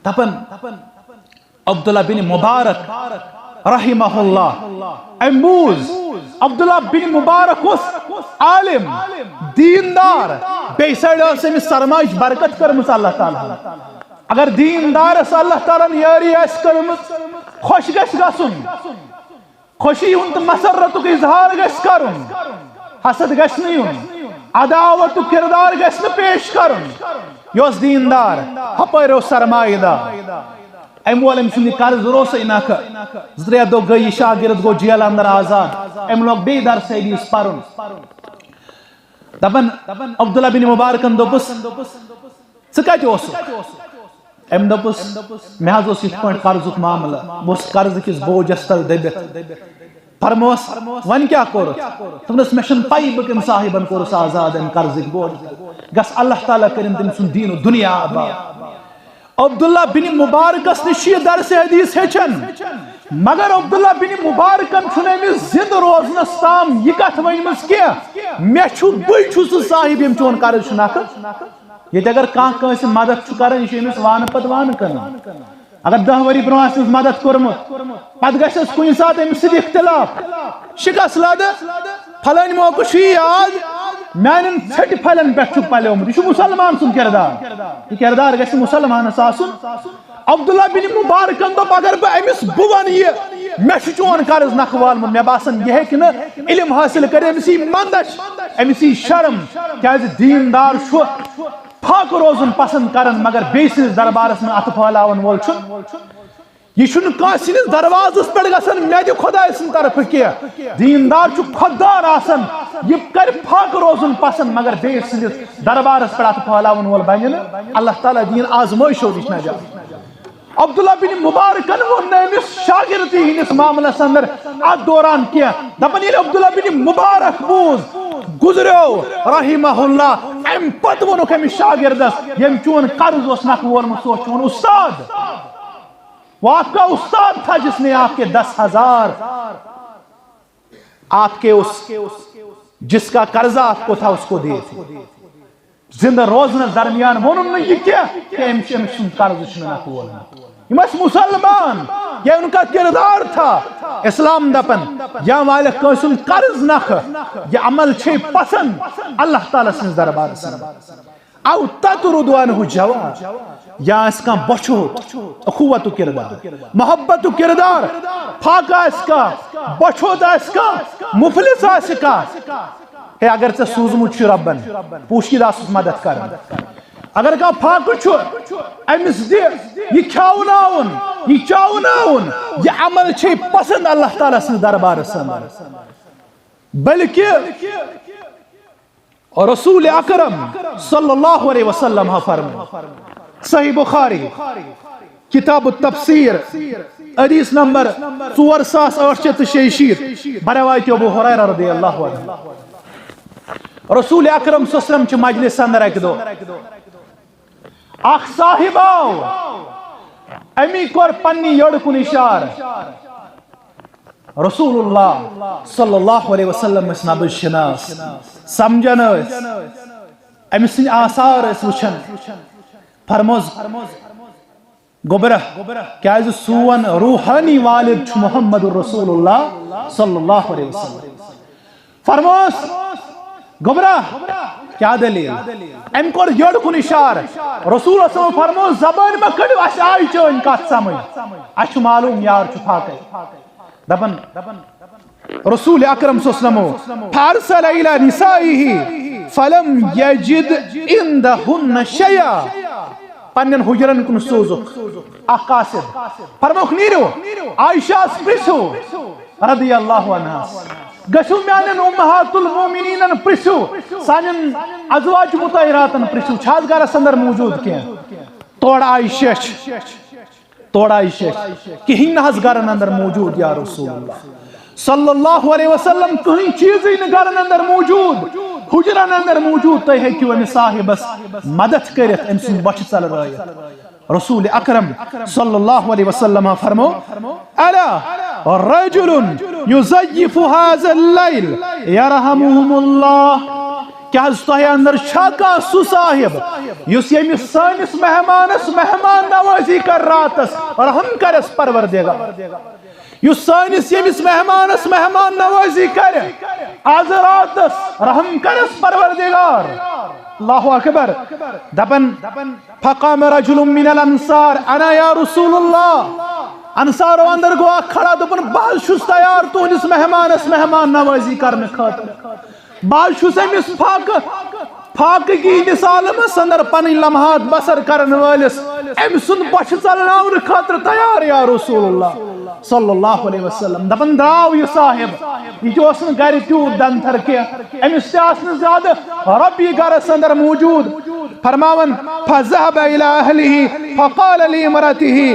دپان، عبداللہ بن مبارک رحمہ اللہ، أمۍ بوٗز، عبداللہ بن مبارک اوس عالم، دیندار، بیٚیہِ سایڈٕ ٲس أمِس سرمایِچ برکت کٔرمٕژ اللہ تعالیٰ ہن۔ اگر دیندارس اللہ تعالیٰ ہن یٲری آسہِ کٔرمٕژ، خۄش گژھِ گژھُن، خوشی ہُنٛد تہٕ مسرتُک اظہار گژھِ کرُن، حسد گژھِ نہٕ یُن، عداوتُک کردار گژھِ نہٕ پیش کرُن۔ یہِ اوس دیندار، ہپٲرۍ اوس سرمایہ دار۔ أمۍ وول أمۍ سُنٛد یہِ قرض روسٕے نکھٕ۔ زٕ ترٛےٚ دۄہ گٔے، یہِ شاگرد گوٚو جیل اندر آزاد۔ أمۍ لوگ بیٚیہِ درسہٕ حدیث پرُن۔ دپان، عبداللہ بن مبارکن دوٚپُس، "ژٕ کتہِ اوسُکھ؟" أمۍ دوٚپُس، "مےٚ حظ اوس یِتھ پٲٹھۍ قرضُک معاملہٕ، بہٕ اوسُس قرضہٕ کِس بوجس تل دٔبِتھ۔" فرموس، "وۄنۍ کیٛاہ کوٚرُتھ؟" دوٚپنس، "مےٚ چھُنہٕ پَیی بہٕ کٔمۍ صاحبن کوٚرُس آزاد اَمہِ قرضٕکۍ بوجہِ تل۔ گژھ اللہ تعالیٰ کٔرِن تٔمۍ سُنٛد دیٖن و دُنیا آباد۔" عبداللہ بن مبارکس نِش چھُ یہِ درس حدیث ہیٚچھان، مگر عبداللہ بن مبارکن چھُنہٕ أمِس زِندٕ روزنس تام یہِ کتھ ؤنمٕژ کینٛہہ، "مےٚ چھُ، بٕے چھُس سُہ صاحب ییٚمۍ چون قرض چھُ نکھٕ۔" ییٚتہِ اگر کانٛہہ کٲنٛسہِ مدد چھُ کران، یہِ چھُ أمِس وانہٕ پتہٕ وانہٕ کران۔ اگر دَہ ؤری برونٛہہ آسہِ أمِس مدد کوٚرمُت، پتہٕ گژھِ اَسہِ کُنہِ ساتہٕ أمِس سۭتۍ اختلاف، شکست لدٕ، فلٲنۍ موقعہٕ چھُ یہِ یاد، میانٮ۪ن ژھٹہِ پھلٮ۪ن پٮ۪ٹھ چھُکھ پلیومُت۔ یہِ چھُ مسلمان سُنٛد کردار۔ یہِ کردار گژھِ مسلمانس آسُن۔ عبداللہ بن مبارکن دوٚپ، اگر بہٕ أمِس بہٕ ونہٕ یہِ، مےٚ چھُ چون قرض نکھٕ والمُت، مےٚ باسان، یہِ ہیٚکہِ نہٕ علم حٲصِل کٔرِتھ، أمِس یی مندش، أمِس یی شرم، کیازِ دیندار چھُ فاقہٕ روزُن پسند کران، مگر بیٚیہِ سٕنٛدِس دربارس منٛز اتھٕ پھہلاون وول چھُنہٕ۔ یہِ چھُنہٕ کٲنٛسہِ ہٕنٛدِس دروازس پٮ۪ٹھ گژھان، "مےٚ دِ خۄداے سٕنٛدِ طرفہٕ کینٛہہ۔" دیندار چھُ خۄددار آسان، یہِ کرِ فاقہٕ روزُن پسند، مگر بیٚیہِ سٕنٛدِس دربارس پٮ۪ٹھ اتھٕ پھہلاون وول بنہِ نہٕ۔ اللہ تعالیٰ دِیِن آزمٲیشو نِش نجات۔ عبداللہ بن مبارکن ووٚن نہٕ أمِس شاگردی ہٕنٛدِس معاملس اندر اتھ دوران کینٛہہ۔ دپان، ییٚلہِ عبداللہ بن مبارک بوٗز، گُزریو رحمہ اللہ، امہِ پتہٕ ووٚنُکھ أمِس شاگردس، ییٚمۍ چون قرض اوس نکھٕ وولمُت، سُہ اوس چون استاد۔ وہ آپ کا استاد تھا جس نے آپ کے دس ہزار، آپ کے اس، جس کا قرضہ آپ کو تھا، اس کو دیے تھے۔ زندٕ روزنس درمیان ووٚنُن نہٕ یہِ کینٛہہ کہِ أمِس چھُ أمِس سُنٛد قرض چھُنہٕ نکھٕ وولمُت۔ یِم ٲسۍ مسلمان، یا ان کا کردار تھا۔ اسلام دپان، یا والکھ کٲنٛسہِ ہُنٛد قرض نکھٕ، یہِ عمل چھے پسند، اللہ تعالیٰ سٕنٛدِس دربارس منٛز۔ او تطرد عنہ جوار، یا آسہِ کانٛہہ بۄچھوت، اخوتُک کردار، محبتُک کردار، فاقہٕ آسہِ کانٛہہ، بۄچھوت آسہِ کانٛہہ، مفلس آسہِ کانٛہہ، ہے، اگر ژےٚ سوٗزمُت چھُ رۄبن، پوٗشیٖدٕ آسُس مدد کران۔ اگر کانٛہہ فاقہٕ چھُ، أمِس دِ، یہِ کھیاوناوُن، یہِ چاوناوُن، یہِ عمل چھے پسند اللہ تعالیٰ سٕنٛدِس دربارس اندر۔ بلکہ رسول اکرم صلی اللہ علیہ وسلم ہا فرمو، صحیح بخاری، کتاب التفسیر، حدیث نمبر ژور ساس ٲٹھ شیٚتھ تہٕ شیٚیہِ شیٖتھ، بروایت ابو ہریرہ رضی اللہ عنہ۔ رسول اکرم صلی اللہ علیہ وسلم چہِ مجلس اندر اکہِ دۄہ اکھ صاحب آو، امی کوٚر پننہِ یٔڑ کُن اشارٕ۔ رسول اللہ صلی اللہ علیہ وسلم ٲسۍ نبض شناس، سمجھان ٲسۍ، أمۍ سٕنٛدۍ آثار ٲسۍ وٕچھان۔ فرموس، گوٚبرا، کیازِ سون روحانی والد چھُ محمد رسول اللہ صلی اللہ علیہ وسلم۔ فرموس، گوٚبرا، کیٛاہ دٔلیٖل؟ أمۍ کوٚر یٔڑ کُن اشارٕ۔ رسول صلی اللہ علیہ وسلم فرموس، زبٲنۍ مہ کٔڑِو، اَسہِ آیہِ چٲنۍ کتھ سمجھ۔ اَسہِ چھُ معلوم یار چھُ فاقے۔ دپان، رسول اکرم صلی اللہ علیہ وسلم، فارسل الی نسائه فلم یجد عندهن شیئا۔ پننٮ۪ن حجرن کُن سوٗزُکھ اکھ قاصد۔ فرموکھ، نیٖرِو، عائشہ ہس پرژھِو رضی اللہ عنہا۔ گژھِو میانٮ۪ن امہات المومنینن پرژھِو، سانٮ۪ن ازواج مطہراتن پرژھِو، چھا از گرس اندر موجود کینٛہہ؟ تورٕ آیہِ شیٚچھ، تورٕ آیہِ شیٚچھ، کِہیٖنۍ نہٕ حظ گرن اندر موجود یا رسول اللہ صلی اللہ علیہ وسلم، کٕہٕنۍ چیٖزٕے نہٕ گرن اندر موجود، حجرن اندر موجود۔ تُہۍ ہیٚکِو أمِس صاحبس مدد کٔرِتھ، أمۍ سُنٛد بۄچھِ ژلرٲیِتھ۔ رسول اکرم صلی اللہ علیہ وسلم فرمو، الا رجل یضیف هذا اللیل یرحمهم اللہ۔ کیٛاہ حظ تۄہہِ اندر چھا کانٛہہ سُہ صاحب یُس ییٚمِس سٲنِس مہمانس مہمان نوازی کر، راتس رحم کرس پروردگار؟ یُس سٲنِس ییٚمِس مہمانس مہمان نوازی کرِ، از راتس رحم کرس پروردگار۔ اللہ اکبر۔ دپن، فقام رجل من الانصار، انا یا رسول اللہ۔ انصارو اندر گوٚو اکھ کھڑا، دوٚپُن، بہٕ حظ چھُس تیار تُہنٛدِس مہمانس مہمان نوازی کرنہٕ خٲطرٕ۔ بہٕ حظ چھُس أمِس فاقہٕ، فاقہٕ کِس عالمس اندر پنٕنۍ لمحات بسر کرن وٲلِس، أمۍ سُنٛد بۄچھِ ژلناونہٕ خٲطرٕ تیار یا رسول اللہ۔ صلی اللہ علیہ وسلم۔ دپان درٛاو یہِ صاحب، یہِ تہِ اوس نہٕ گرِ تیوٗت دنتھر کینٛہہ، أمِس تہِ آسہٕ نہٕ زیادٕ رۄپیہِ گرس اندر موٗجوٗد۔ فرماوان، فذهب إلى أهله فقال لامرأته،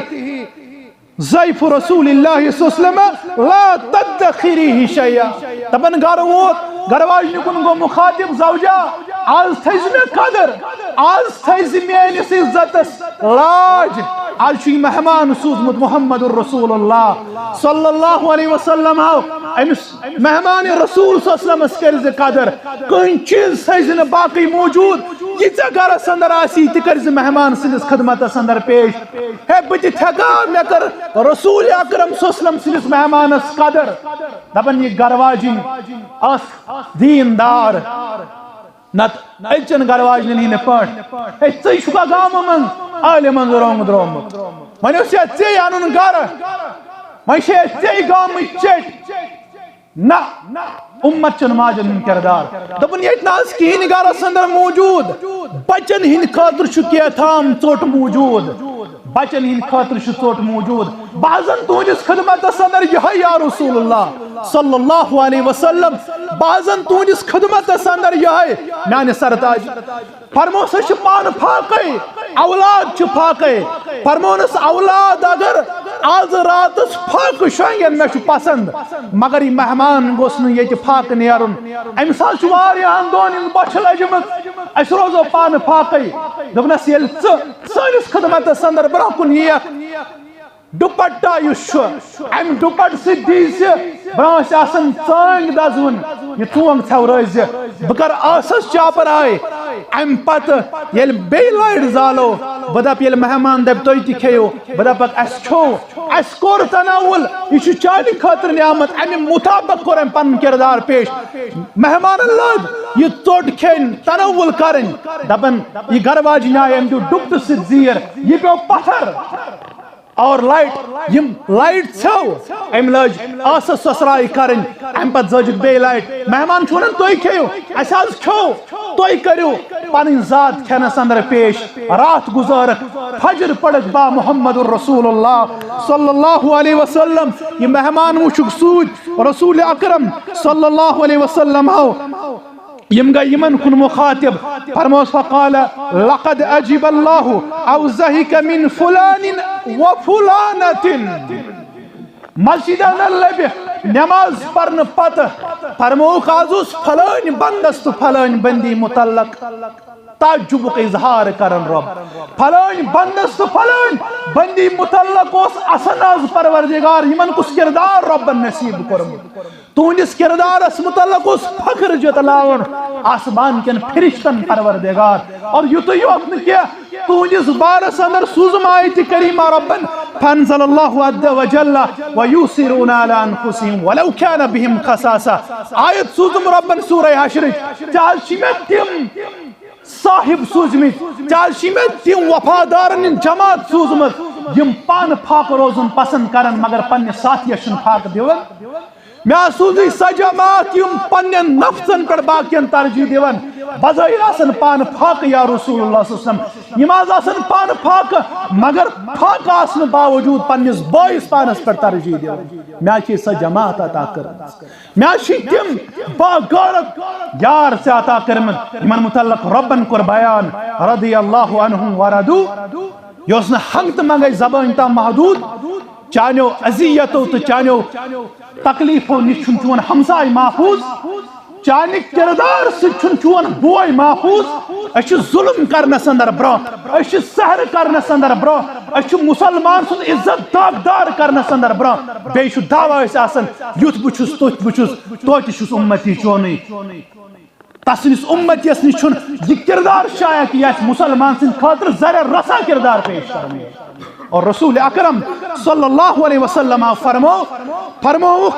ضيف رسول الله صلى الله عليه وسلم، لا تدخريه شيئا۔ دپان گرٕ ووت، گرٕ واجنہِ کُن گوٚو مخاطب، زوجہ، آز تھٲیزِ مےٚ قدر، آز تھٲیزِ میٲنِس عزتس لاج۔ آز چھُ یہِ مہمان سوٗزمُت محمد رسول اللہ صلی اللہ علیہ وسلم۔ آو أمِس مہمان رسول صلی اللہ علیہ وسلمس کٔرزِ قدر، کٕہٕنۍ چیٖز تھٲیزِ نہٕ باقٕے موٗجوٗد، یہِ ژےٚ گرس اندر آسی تہِ کٔرزِ مہمان سٕنٛدِس خدمتس اندر پیش۔ ہے، بہٕ تہِ تھٮ۪کا، مےٚ کٔر رسول اکرم صلی اللہ علیہ وسلم سٕنٛدِس مہمانس قدر۔ دپان یہِ گرٕ واجِنۍ ٲس دیٖندار، نتہٕ أزچٮ۪ن گرٕ واجنٮ۪ن ہٕنٛدۍ پٲٹھۍ۔ ہے، ژٕے چھُکھا گامہٕ منٛز عٲلِمن رونٛگ درٛومُت؟ وۄنۍ اوس یا ژےٚ اَنُن گرٕ، وۄنۍ چھے ژےٚ گامٕچ چٹھۍ۔ نہ، امت چٮ۪ن ماجن ہُنٛد کردار۔ دوٚپُن، ییٚتہِ نہٕ آز کِہیٖنۍ گرس اندر موٗجوٗد، بچن ہٕنٛدِ خٲطرٕ چھُ کینٛہہ تام ژوٚٹ موٗجوٗد، بچن ہٕنٛدِ خٲطرٕ چھُ ژوٚٹ موٗجوٗد۔ بہٕ حظ زن تُہنٛدِس خدمتس اندر یِہوٚے یا رسول اللہ صلی اللہ علیہ وسلم، بہٕ حظ زن تُہنٛدِس خدمتس اندر یِہوٚے میانہِ سرتاج۔ فرموس، أسۍ چھِ پانہٕ فاقے، اولاد چھِ فاقے۔ فرمونس، اولاد اگر آز راتس فاقہٕ شۄنگن، مےٚ چھُ پسند، مگر یہِ مہمان گوٚژھ نہٕ ییٚتہِ فاقہٕ نیرُن۔ أمِس حظ چھُ واریاہن دۄہن ہٕنٛز بۄچھِ لٔجمٕژ، أسۍ روزو پانہٕ فاقے۔ دوٚپنس، ییٚلہِ ژٕ سٲنِس خدمتس اندر برونٛہہ کُن یِیَکھ، ڈُپٹہ یُس چھُ، امہِ ڈُپٹہٕ سۭتۍ دیٖزِ برونٛہہ آسہِ آسان ژٲنٛگۍ دزوُن، یہِ ژونٛگ ژھٮ۪ورٲوزِ۔ بہٕ کرٕ ٲسس چاپر آے۔ امہِ پتہٕ ییٚلہِ بیٚیہِ لایٹ زالو، بہٕ دپہٕ، ییٚلہِ مہمان دپہِ، تُہۍ تہِ کھیٚیِو، بہٕ دپکھ، اسہِ کھیوٚو، اسہِ کوٚر تناول، یہِ چھُ چانہِ خٲطرٕ نعمت۔ امہِ مطابق کوٚر امہِ پنُن کردار پیش۔ مہمانن لٲج یہِ ژوٚٹ کھیٚنۍ، تناول کرٕنۍ۔ دپان، یہِ گرٕ واجِنۍ آیہِ، أمۍ دیُت ڈُپٹہٕ سۭتۍ زیٖر، یہِ پیوٚو پتھر۔ اور لایٹ، یم لایٹ ژھیو، أمۍ لٲج ٲسس سۄسراے کرٕنۍ، امہِ پتہٕ زٲجِکھ بیٚیہِ لایٹ۔ مہمان چھُ ونان، تُہۍ کھیٚیِو، اسہِ حظ کھیوٚو، تُہۍ کٔرِو پنٕنۍ ذات کھٮ۪نس اندر پیش۔ راتھ گُزٲرٕکھ، فجر پٔرٕکھ با محمد رسول اللہ صلی اللہ علیہ وسلم۔ یہِ مہمان وٕچھُکھ سوٗدۍ رسول اکرم صلی اللہ علیہ وسلم ہو۔ یم گٔے یمن کُن مخاطب، فرموس، فقال، لقد عجب الله عوزهك من فلان وفلانة۔ مسجد اندر لبہِ نماز پرنہٕ پتہٕ فرمووُکھ، از اوس فلٲنۍ بندس تہٕ فلٲنۍ بندی متعلق تعجبُک اظہار کران رب۔ فلٲنۍ بندس تہٕ فلٲنۍ بندی متعلق اوس اسان از پروردگار یمن کُس کردار ربن نصیب کوٚرمُت۔ تُہنٛدِس کردارس متعلق اوس فخر جتلاوُن آسمان کٮ۪ن فرشتن پروردگار۔ اور یُتُے یوت نہٕ کینٛہہ، تُہنٛدِس بارس اندر سوٗزُم آیت کریمہ ربن، فانزل اللہ عز وجل، ویؤثرون علی انفسہم ولو کان بہم خصاصہ۔ آیت سوٗزُم ربن سورہ حشرٕچ، ژےٚ حظ چھی مےٚ تِم صاحب سوٗزمٕتۍ، ژےٚ حظ چھی مےٚ تِم وفادارن ہٕنٛز جماعت سوٗزمٕژ، یِم پانہٕ فاقہٕ روزُن پسند کرن مگر پننِس ساتھیس چھُنہٕ فاقہٕ دِوان۔ مےٚ حظ سوٗزٕے سۄ جماعت، یِم پننٮ۪ن نفسن پٮ۪ٹھ باقین ترجیح دِوان، بظٲہر آسن پانہٕ فاقہٕ یا رسول اللہ صلی اللہ علیہ وسلم۔ یِم حظ آسن پانہٕ فاقہٕ، مگر فاقہٕ آسنہٕ باوجود پننِس بٲیِس پانس پٮ۪ٹھ ترجیح دِوان۔ مےٚ حظ چھِ سۄ جماعت عطا کٔرمٕژ۔ مےٚ حظ چھِ تِم باغٲرت یار ژےٚ عطا کٔرمٕتۍ، یِمن متعلق رۄبن کوٚر بیان، رضی اللہ عنہم ورضوا۔ یہِ اوس نہٕ ہنگ تہٕ منگے زبٲنۍ تام محدود۔ چانیو اذیتو تہٕ چانیو تکلیفو نِش چھُنہٕ چون ہمساے محفوظ۔ چانہِ کردار سۭتۍ چھُنہٕ چون بوے محفوظ۔ أسۍ چھِ ظلم کرنس اندر برونٛہہ، أسۍ چھِ سحر کرنس اندر برونٛہہ، أسۍ چھِ مسلمان سُنٛد عزت داغدار کرنس اندر برونٛہہ۔ بیٚیہِ چھُ دعویٰ اَسہِ آسان، یُتھ بہٕ چھُس، تیُتھ بہٕ چھُس، توتہِ چھُس اُمتی چونُے۔ تسٕنٛدِس اُمتیس نِش چھُنہٕ یہِ کردار شایع کہِ یہِ آسہِ مسلمان سٕنٛدِ خٲطرٕ زرِ رسا کردار پیش کرُن۔ اور رسول اکرم صلی اللہ علیہ وسلم آو فرمو، فرمووُکھ،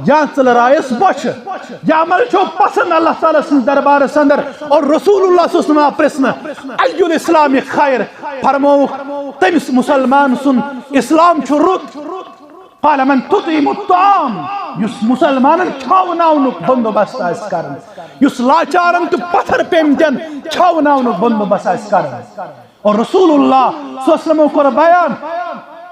یا ژٕ لرایس بۄچھِ، یہِ عمل چھو پسند اللہ تعالیٰ سٕنٛدِس دربارس اندر۔ اور رسول اللہ صلی اللہ علیہ وسلم آو پرژھنہٕ، ای الاسلام خیر؟ فرمووُکھ، تٔمِس مسلمان سُنٛد اسلام چھُ رُت۔ قال من تطعم الطعام، یُس مسلمانن کھاوناونُک بندوبست آسہِ کران، یُس لاچارن تہٕ پتھر پیمتٮ۪ن کھاوناونُک بندوبست آسہِ کران۔ اور رسول اللہ صلی اللہ علیہ وسلم کوٚر بیان،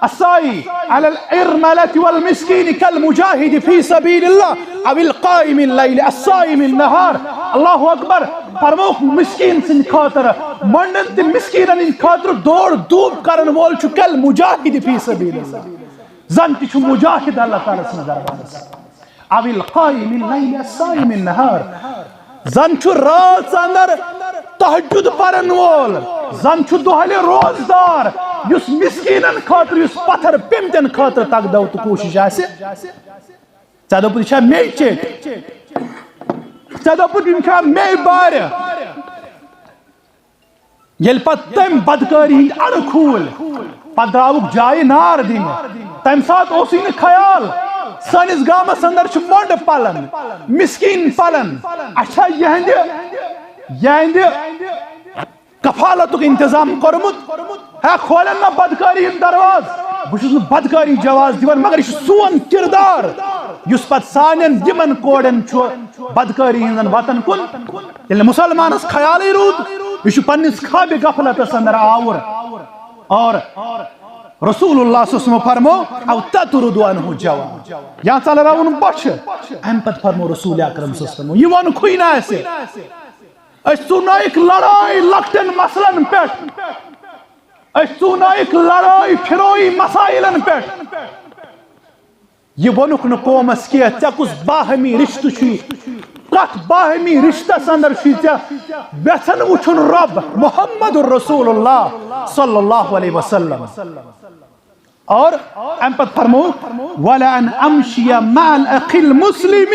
السعی علی الارملة والمسکین کالمجاہد فی سبیل اللہ او القائم اللیل الصائم النہار۔ اللہ اکبر۔ فرمووُکھ، مسکین سٕنٛدِ خٲطرٕ، مۄنڈن تہٕ مسکینن ہٕنٛدِ خٲطرٕ دورٕ دوٗب کرن وول چھُ کالمجاہد فی سبیل اللہ، زن تہِ چھُ مجاہد اللہ تعالیٰ سٕنٛدِس دربارس۔ او القائم اللیل الصائم النہار، زن چھُ رٲژ اندر تہجد پرن وول، زن چھُ دۄہلہِ روزدار، یُس مسکینن خٲطرٕ، یُس پتھر پیمتٮ۪ن خٲطرٕ تگدو تہٕ کوٗشش آسہِ۔ ژےٚ دوٚپُتھ، یہِ چھا مے چیٚٹۍ؟ ژےٚ دوٚپُتھ، یِم چھا مے بارِ؟ ییٚلہِ پتہٕ تٔمۍ بدکٲری ہٕنٛدۍ اَرٕ کھوٗلۍ، پتہٕ درٛاوُکھ جایہِ نار دِنہِ۔ تَمہِ ساتہٕ اوسُے نہٕ خیال، سٲنِس گامس اندر چھِ مۄنڈٕ پلن، مسکیٖن پلن۔ اچھا، یِہنٛدِ، یِہنٛدِ کفالتُک انتظام کوٚرمُت؟ ہے، کھولن نہ بدکٲری ہُنٛد دروازٕ۔ بہٕ چھُس نہٕ بدکٲری جواز دِوان، مگر یہِ چھُ سون کردار، یُس پتہٕ سانٮ۪ن یِمن کورٮ۪ن چھُ بدکٲری ہٕنٛزن وتن کُن۔ ییٚلہِ نہٕ مسلمانس خیالٕے روٗد، یہِ چھُ پننِس خوابِ غفلتس اندر آوُر۔ اور رسول اللہ صلی اللہ علیہ وسلم فرمو، "او تطرد عنہ جواب"، یا ژلراوُن بۄچھِ۔ امہِ پتہٕ فرمو رسول اکرم صلی اللہ علیہ وسلم، یہِ ووٚنکھُے نہٕ اسہِ۔ أسۍ ژُنٲیِکھ لڑٲے لۄکٹٮ۪ن مسلن پٮ۪ٹھ۔ أسۍ ژُنٲیِکھ لڑٲے فروعی مسائلن پٮ۪ٹھ۔ یہِ ووٚنُکھ نہٕ قومس کینٛہہ، ژےٚ کُس باہمی رشتہٕ چھُے؟ کتھ باہمی رشتس اندر چھُے ژےٚ وٮ۪ژھان وٕچھُن رۄب محمد رسول اللہ صلی اللہ علیہ وسلم؟ اور امہِ پتہٕ فرمو، "ولأن أمشي مع الأخ المسلم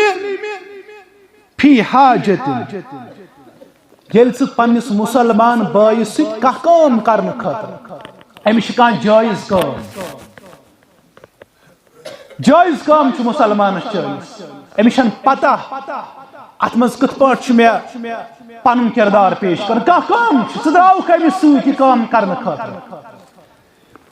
في حاجة"۔ ییٚلہِ ژٕ پننِس مسلمان بٲیِس سۭتۍ کانٛہہ کٲم کرنہٕ خٲطرٕ، أمِس چھِ کانٛہہ جٲیز کٲم، جٲیز کٲم چھِ مسلمانس جٲیز، أمِس چھَنہٕ پتہ اتھ منٛز کِتھ پٲٹھۍ چھُ مےٚ پنُن کردار پیش کرُن۔ کانٛہہ کٲم چھِ، ژٕ درٛاوُکھ أمِس سۭتۍ یہِ کٲم کرنہٕ خٲطرٕ۔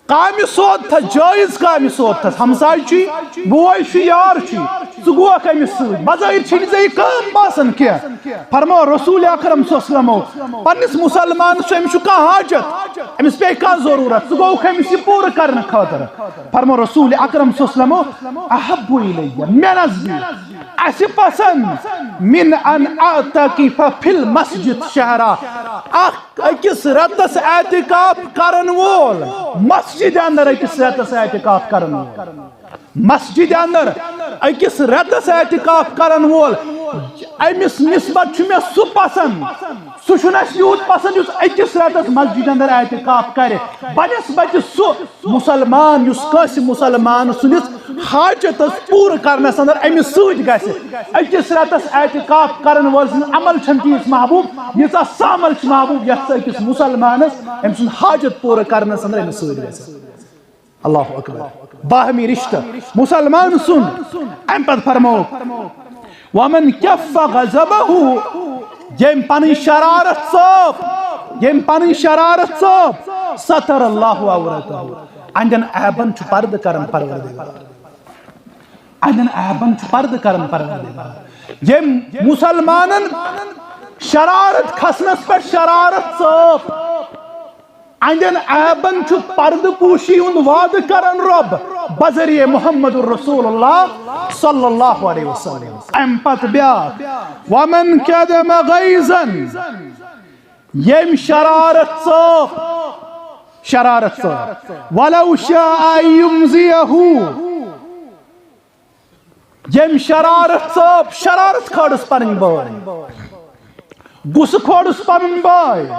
کامہِ سوتھس، جٲیز کامہِ سوتھس، ہمساے چھُے، بوے چھُے، یار چھُے، ژٕ گوکھ أمِس سۭتۍ، بظٲہر چھے نہٕ ژےٚ یہِ کٲم باسان کینٛہہ۔ فرمو رسول اکرم صلی اللہ علیہ وسلمو، پننِس مسلمانس چھُ، أمِس چھُ کانٛہہ حاجت، أمِس پیٚیہِ کانٛہہ ضروٗرت، ژٕ گوکھ أمِس یہِ پوٗرٕ کرنہٕ خٲطرٕ۔ فرمو رسول اکرم صلی اللہ علیہ وسلمو، "احب الی"، مےٚ نزدیٖک، اسہِ پسند، "من ان اعتکف فی المسجد شہرا"، اکھ أکِس رٮ۪تس اعتکاف کرن وول، مسجد اندر أکِس رٮ۪تس اعتکاف کرن وول، مسجد اندر أکِس رٮ۪تس اعتکاف کرن وول، أمِس نسبت چھُ مےٚ سُہ پسند، سُہ چھُنہٕ اَسہِ یوٗت پسند یُس أکِس رٮ۪تس مسجد اندر اعتکاف کرِ، بنسبت سُہ مسلمان یُس کٲنٛسہِ مسلمان سٕنٛدِس حاجتس پوٗرٕ کرنس اندر أمِس سۭتۍ گژھِ۔ أکِس رٮ۪تس اعتکاف کرن وٲلۍ سٕنٛز عمل چھنہٕ تیٖژ محبوب، ییٖژاہ سۄ عمل چھِ محبوب یتھ سۄ أکِس مسلمانس أمۍ سُنٛد حاجت پوٗرٕ کرنس اندر أمِس سۭتۍ گژھِ۔ اللہ اکبر۔ باہمی رشتہٕ مسلمان سُنٛد۔ امہِ پتہٕ فرمو، "ومن کف غضبہ"، ییٚمۍ پنٕنۍ شرارت ژٲپ، ییٚمۍ پنٕنۍ شرارت ژٲپ، "ستر اللہ عورتہ"، اہندٮ۪ن عیبن چھُ پردٕ کران پروردگار۔ اہندٮ۪ن عیبن چھُ پردٕ کران پروردگار۔ ییٚمۍ مسلمانن شرارت کھسنس پٮ۪ٹھ شرارت ژٲپ، اہندٮ۪ن عیبن چھُ پردٕ پوشی ہُنٛد وعدٕ کران رۄب بذریعہ محمد رسول اللہ صلی اللہ علیہ وسلم۔ امہِ پتہٕ بیاکھ، "ومن کظم غیظا"، ییٚمۍ شرارت ژٲپ، شرارت ژٲپ، "ولو شاء ان یمضیہ"، ییٚمۍ شرارت ژٲپ، شرارت کھٲرٕس پنٕنۍ بٲے، غصہٕ کھولُس پنُن بٲے،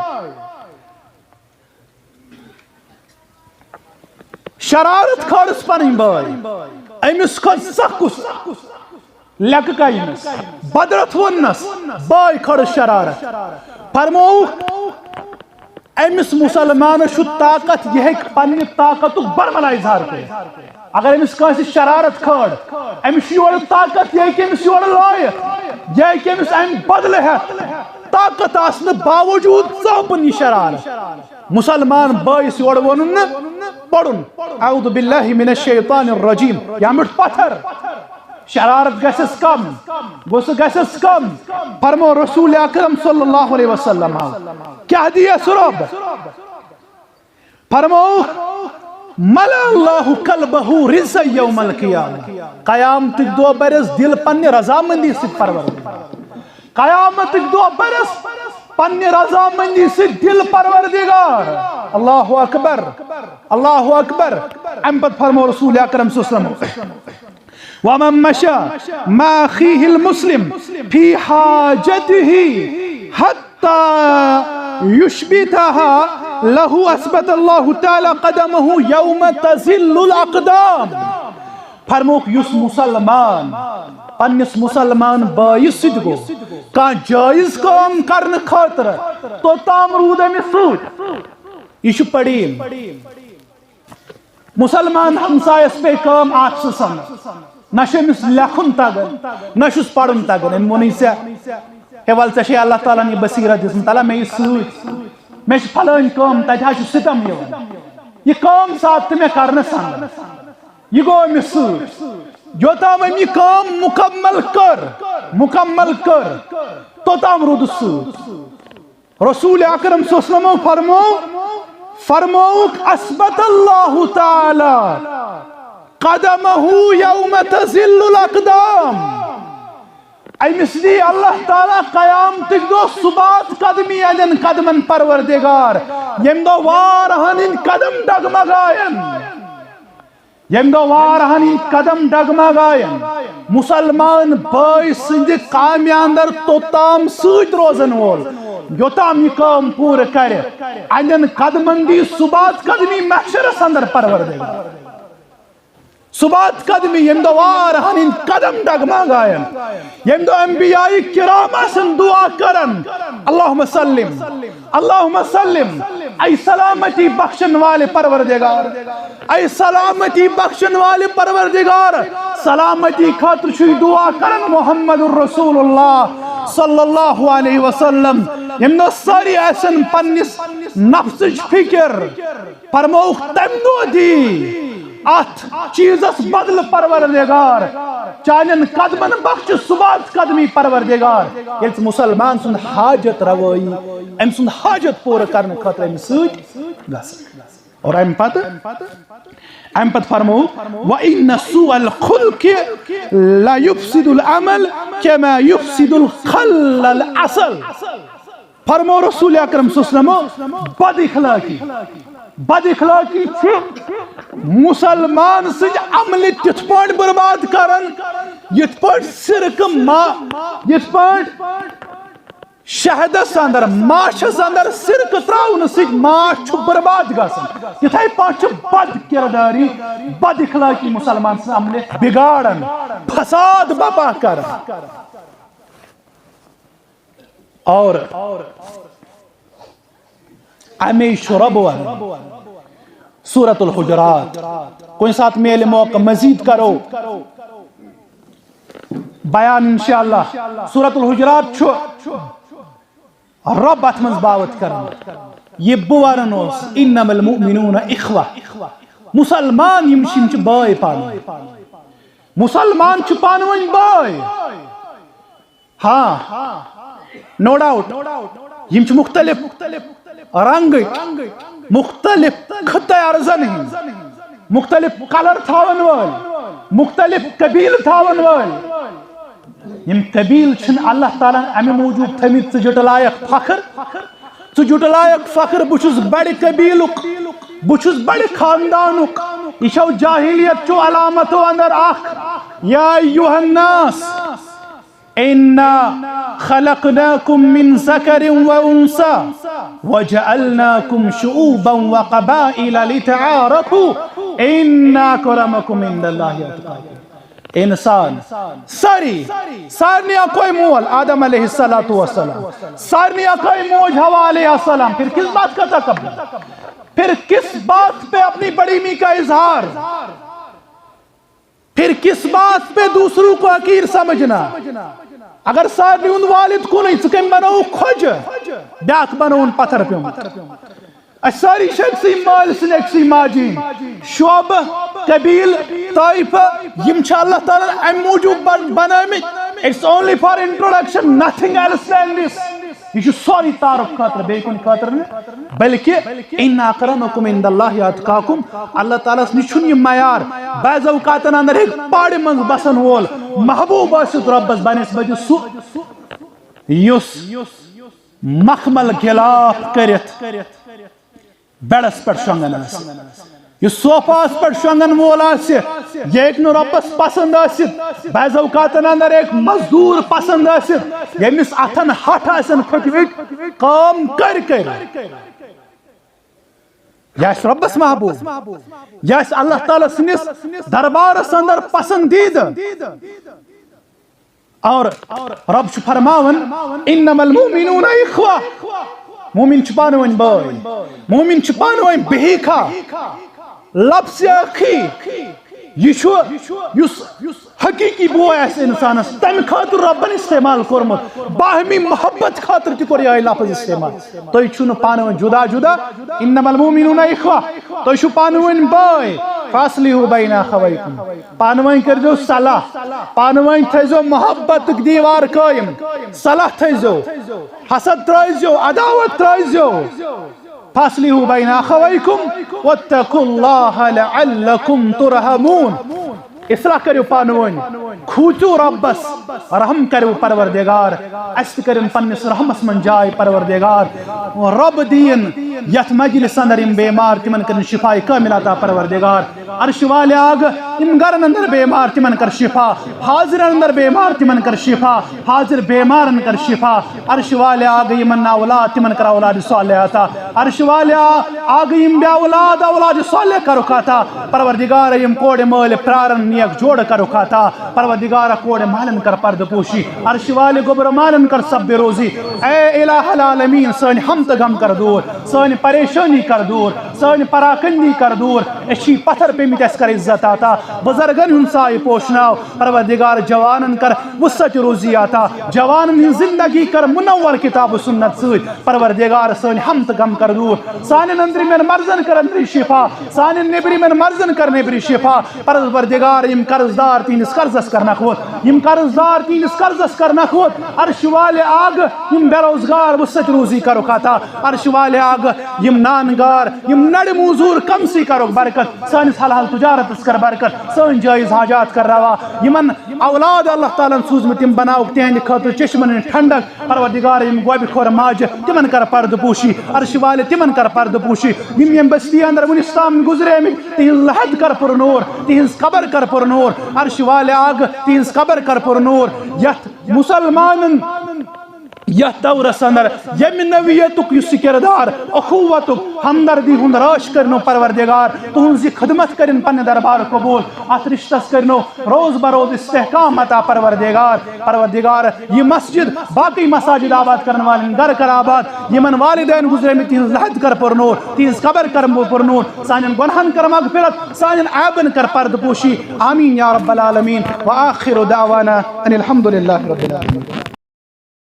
شرارت کھٲرٕس پنٕنۍ بٲے، أمِس کھوٚت سخ غصہٕ، لیٚکہٕ کَنہِ نَس، بدرَتھ ووٚننَس، بٲے کھٲرٕس شرارت۔ فرمووُکھ، أمِس مسلمانس چھُ طاقت، یہِ ہیٚکہِ پننہِ طاقتُک برملا اظہار کٔرِتھ۔ اگر أمِس کٲنٛسہِ شرارت کھٲر، أمِس چھُ یورٕ طاقت، یہِ ہیٚکہِ أمِس یورٕ لٲیِتھ، یہِ ہیٚکہِ أمِس اَمہِ بدلہٕ ہٮ۪تھ۔ طاقت آسنہٕ باوجوٗد ژاپُن یہِ شرارت۔ مسلمان بٲیِس یورٕ ووٚنُن نہٕ پَرُن، "اعوذ باللہ من الشیطان الرجیم"، یا میوٗٹھ پتھر۔ شرارت گژھٮ۪س کم، غصہٕ گژھٮ۪س کم۔ فرمو رسول اکرم صلی اللہ علیہ وسلم، کیٛاہ دِیَس رۄب؟ فرمووُکھ، ملا اللہ قلبہ رزا یوم القیامہ۔ قیامتٕکۍ دۄہ برس دل پننہِ رضامندی سۭتۍ پروردگار۔ قیامتٕکۍ دۄہ برس پننہِ رضامندی سۭتۍ دل پروردگار۔ اللہ اکبر، اللہ اکبر۔ امہِ پتہٕ فرمو رسول اکرم صلی اللہ علیہ وسلم، ومن مشى مع أخيه المسلم في حاجته حتى يشبتها له أثبت الله تعالى قدمه يوم تزل الأقدام۔ فرموک، یُس مسلمان پننِس مسلمان بٲیِس سۭتۍ گوٚو کانٛہہ جٲیز کٲم کرنہٕ خٲطرٕ، توٚتام روٗد أمِس سۭتۍ۔ یہِ چھُ پڑھیٖن۔ مسلمان ہمسایس پے کٲم آفسس اندر، نہ چھُ أمِس لیکھُن تگان، نہ چھُس پرُن تگان۔ أمۍ ووٚنُے ژےٚ، ہے ول، ژےٚ چھے اللہ تعالیٰ ہن یہِ بصیرت دِژمٕژ، تلہ مےٚ یہِ سۭتۍ، مےٚ چھِ فلٲنۍ کٲم، تتہِ حظ چھُ ستم یِوان۔ یہِ کٲم ساتھ تہٕ مےٚ کرنس اندر، یہِ گوٚو أمِس سۭتۍ۔ یوٚتام أمۍ یہِ کٲم مکمل کٔر، مکمل کٔر، توٚتام روٗدُس سۭتۍ۔ رسول اکرم صلی اللہ علیہ وسلم فرمو، فرموک، اثبت اللہ تعالی قدمہ یوم تزل الاقدام۔ أمِس دی اللہ تعالیٰ قیامتٕکۍ دۄہ ثبات قدمی اَنٮ۪ن قدمن پروردگار، ییٚمہِ دۄہ واریاہن ہٕنٛدۍ قدم ڈگمگاین۔ ییٚمہِ دۄہ واریاہن ہٕنٛدۍ قدم ڈگمگاین، مسلمان بٲے سٕنٛدِ کامہِ اندر توٚتام سۭتۍ روزن وول، یوٚتام یہِ کٲم پوٗرٕ کرِ، اَنٮ۪ن قدمن دی ثبات قدمی محشرس اندر پروردگار۔ ثبات قدمی، ییٚمہِ دۄہ واریاہن ہٕنٛدۍ قدم ڈگمگاین، ییٚمہِ دۄہ انبیاء کرام آسن دعا کران، اللہم سلم، اللہم سلم، اے سلامتی بخشن والے پروردگار، اے سلامتی بخشن والے پروردگار، سلامتی خٲطرٕ چھُ یہِ دعا کران محمد رسول اللہ صلی اللہ علیہ وسلم۔ ییٚمہِ دۄہ سٲری آسن پننِس نفسٕچ فکر، فرمووُکھ، تمہِ دۄہ دی اتھ چیزس بدلہٕ پروردگار، چانٮ۪ن قدمن بخش ثبات قدمی پروردگار۔ ییٚلہِ ژٕ مسلمان سُنٛد حاجت روٲیی، أمۍ سُنٛد حاجت پوٗرٕ کرنہٕ خٲطرٕ أمِس سۭتۍ گژھکھ۔ اور امہِ پتہٕ، امہِ پتہٕ فرموو، وَإِنَّ سُوءَ الْخُلُقِ لَيُفْسِدُ الْعَمَلَ كَمَا يُفْسِدُ الْخَلَّ الْعَسَلَ۔ فرمو رسول اکرم صلی اللہ علیہ وسلم، بد اخلاقی، بد اخلاقی چھِ مسلمان سٕنٛدۍ عملہِ تِتھ پٲٹھۍ برباد کران، یِتھ پٲٹھۍ سرقہٕ ما، یِتھ پٲٹھۍ شہدس اندر، ماچھس اندر سرقہٕ تراونہٕ سۭتۍ ماچھ چھُ برباد گژھان، تِتھے پٲٹھۍ چھُ بد کرداری، بد اخلاقی مسلمان سٕنٛز عملہِ بگاڑان، فساد بپا کران۔ اور امی چھُ رب ونان، سورت الحجرات، کُنہِ ساتہٕ میلہِ موقع مزید کرو بیان انشاءاللہ۔ سورت الحجرات چھُ رب اتھ منٛز باوت کران۔ یہِ بہٕ ونان اوس، انما المؤمنون اخوہ، مسلمان یِم چھِ، یِم چھِ بٲے پانہٕ ؤنۍ۔ مسلمان چھِ پانہٕ ؤنۍ بٲے۔ ہاں، نو ڈاؤٹ، یِم چھِ مختلف رنگٕکۍ، مختلف خطہ ارضن ہٕنٛدۍ، مختلف کلر تھاون وٲلۍ، مختلف قبیلہٕ تھاون وٲلۍ۔ یِم قبیلہٕ چھِنہٕ اللہ تعالیٰ ہن امہِ موٗجوٗب تھٲمٕتۍ ژٕ جُٹلایکھ فخر، ژٕ جُٹلایکھ فخر، بہٕ چھُس بڑِ قبیلُک، بہٕ چھُس بڑِ خاندانُک۔ یہِ چھو جاہلیت چو علامتو اندر اکھ۔ یا ایھا الناس، انا خلقناکم من ذکر و انثی وجعلناکم شعوبا و قبائل لتعارفوا ان اکرمکم عند اللہ اتقاکم۔ انسان ساری، سارنی اکوے مول آدم علیہ الصلوۃ والسلام، سارنی اکوے موج حوا علیہ السلام، پھر کس بات کا تکبر؟ پھر کس بات پہ اپنی بڑیمی کا اظہار؟ پھر کس بات پہ دوسروں کو حقیر سمجھنا؟ اگر سارنی ہُنٛد والد کُنُے، ژٕ کٔمۍ بنووُکھ کھۄجہِ؟ بیٛاکھ بنووُن پتھر پیوٚمُت۔ أسۍ سٲری چھِ أکسٕے مٲلۍ سٕنٛدۍ، أکسٕے ماجہِ ہٕنٛدۍ۔ شعبہٕ، قبیلہٕ، طٲیفہٕ، یِم چھِ اللہ تعالیٰ ہن امہِ موٗجوٗب بن-، بنٲومٕتۍ۔ It's only for introduction, nothing else than this. یہِ چھُ سورُے تعارُف خٲطرٕ، بیٚیہِ کُنہِ خٲطرٕ نہٕ، بلکہِ ان اکرمکم عند اللہ اتقاکم۔ اللہ تعالیٰ ہس نِش چھُنہٕ یہِ معیار۔ بعض اوقاتن اندر ہیٚکہِ پہاڑِ منٛز بسن وول محبوب ٲسِتھ رۄبس بنسبت سُہ، یُس مخمل غلاف کٔرِتھ بیڈس پٮ۪ٹھ شۄنگان آسہِ، یُس صوفاہس پٮ۪ٹھ شۄنگان وول آسہِ، یہِ ہیٚکہِ نہٕ رۄبس پسند ٲسِتھ۔ بعض اوقاتن اندر ہیٚکہِ مزدور پسند ٲسِتھ، ییٚمِس اتھن ہٹھ آسن پھٔٹمٕتۍ، کٲم کٔرۍ کٔرۍ۔ یہِ آسہِ رۄبس محبوب، یہِ آسہِ اللہ تعالیٰ سٕنٛدِس دربارس اندر پسندیدٕ۔ اور رب چھُ فرماوان، "انما المؤمنون اخوہ"، مومن چھِ پانہٕ ؤنۍ بٲے، مومن چھِ پانہٕ ؤنۍ بہیکھا۔ لفظ اخی، یہِ چھُ یُس حقیقی بوے آسہِ انسانس، تمہِ خٲطرٕ ربن استعمال کوٚرمُت، باہمی محبت خٲطرٕ تہِ کوٚر یِہوٚے لفظ استعمال۔ تُہۍ چھِو نہٕ پانہٕ ؤنۍ جدا جدا، انما المؤمنون اخوہ، تُہۍ چھِو پانہٕ ؤنۍ بٲے، فاصلحوا بین اخویکم، پانہٕ ؤنۍ کٔرۍزیو صلح، پانہٕ ؤنۍ تھٲیزیو محبتُک دیوار قٲیِم، صلح تھٲیزیو، حسد ترٲیزیو، عداوت ترٲیزیو۔ فاصلحوا بین اخویکم واتقوا اللہ لعلکم ترحمون۔ اصلاح کٔرِو پانہٕ ؤنۍ، کھوٗژِو رۄبس، رحم کٔرِو پروردگار، اسہِ تہِ کٔرِن پننِس رحمس منٛز جاے پروردگار۔ رۄب دِیِن یتھ مجلس اندر یِم بیمار، تِمن کٔرِن شفاء کامل عطا پروردگار۔ عرش والے آگ، یِم گرن اندر بیمار، تِمن کر شفاء۔ حاضرن اندر بیمار، تِمن کر شفاء۔ حاضر بیمارن کر شفاء۔ عرش والے آگ، یِمن نہ اولاد، تِمن کر اولاد صالح عطا۔ عرش والے آ-، آگ، یِم بے اولاد، اولاد صالح کرُکھ عطا۔ پروردگار، یِم کورِ مٲلۍ پرارن، نیک جوڑ کرُکھ عطا۔ پروردگار، کورِ مالن کر پردٕ پوشی۔ عرش والے گوٚبرٕ مالن کر سب روزی۔ اے الہ العالمین، سٲنۍ ہم تہٕ غم کر دوٗر، سٲنۍ پریشٲنی کر دوٗر، سٲنۍ پراکندی کر دوٗر۔ أسۍ چھِ پتھر پیٚمٕتۍ، اَسہِ کر عزت عطا۔ بزرگن ہُنٛد سایہِ پوشناو۔ پروردگار، جوانن کر وسعت روزی عطا۔ جوانن ہٕنٛز زندگی کر منور کتاب و سنت سۭتۍ۔ پروردگار، سٲنۍ ہم تہٕ غم کر دوٗر۔ سانٮ۪ن أنٛدرِمٮ۪ن مرضن کر أنٛدری شفا۔ سانٮ۪ن نیٚبرِمٮ۪ن مرضن کر نیٚبری شفا۔ پروردگار، یِم قرض دار تِہنٛدِس قرضس کر نکھوت۔ یِم قرض دار تِہنٛدِس قرضس کر نکھوت۔ عرش والے آگ، یِم بے روزگار وسعت روزی کرُکھ عطا۔ عرش والے آگ، یِم نان گار، یِم نڑِ موزوٗر کمسٕے کرُکھ برکت۔ سٲنِس حلال تجارتس کر برکت، سٲنۍ جٲیز حاجات کر روا۔ یِمن اولاد اللہ تعالیٰ ہن سوٗزمٕتۍ، تِم بناوکھ تِہنٛدِ خٲطرٕ چشمن ہٕنٛز ٹھنڈک۔ پروردگار، یِم گۄبہِ کھۄر ماجہِ، تِمن کر پردٕ پوشی۔ عرش والے، تِمن کر پردٕ پوشی۔ یِم یِم بستی اندر وُنِس تام گُزریمٕتۍ، تِہنٛز لحد کر پُرنوٗر، تِہنٛز قبر کر پُرنوٗر۔ عرش والے آگ، تِہنٛز قبر کر پُرنوٗر۔ یتھ مسلمانن یتھ دورس اندر ییٚمہِ نوعیتُک یُس یہِ کردار، اخوتُک، ہمدردی ہُنٛد رٲچھ کٔرنو پروردگار، تُہنٛز یہِ خدمت کٔرِن پننہِ دربار قبول، اتھ رشتس کٔرنو روز بروز استحکام عطا پروردگار۔ پروردگار، یہِ مسجد، باقی مساجد آباد کرن والٮ۪ن گرٕ کر آباد، یِمن والدین گزریمٕتۍ، تِہنٛز لحد کر پُرنوٗر، تِہنٛز قبر کر پُرنوٗر، سانٮ۪ن گۄنہن کر مغفرت، سانٮ۪ن عیبن کر پردٕ پوشی۔ آمین یا رب العالمین۔ وآخر دعوانا ان الحمد للہ رب العالمین۔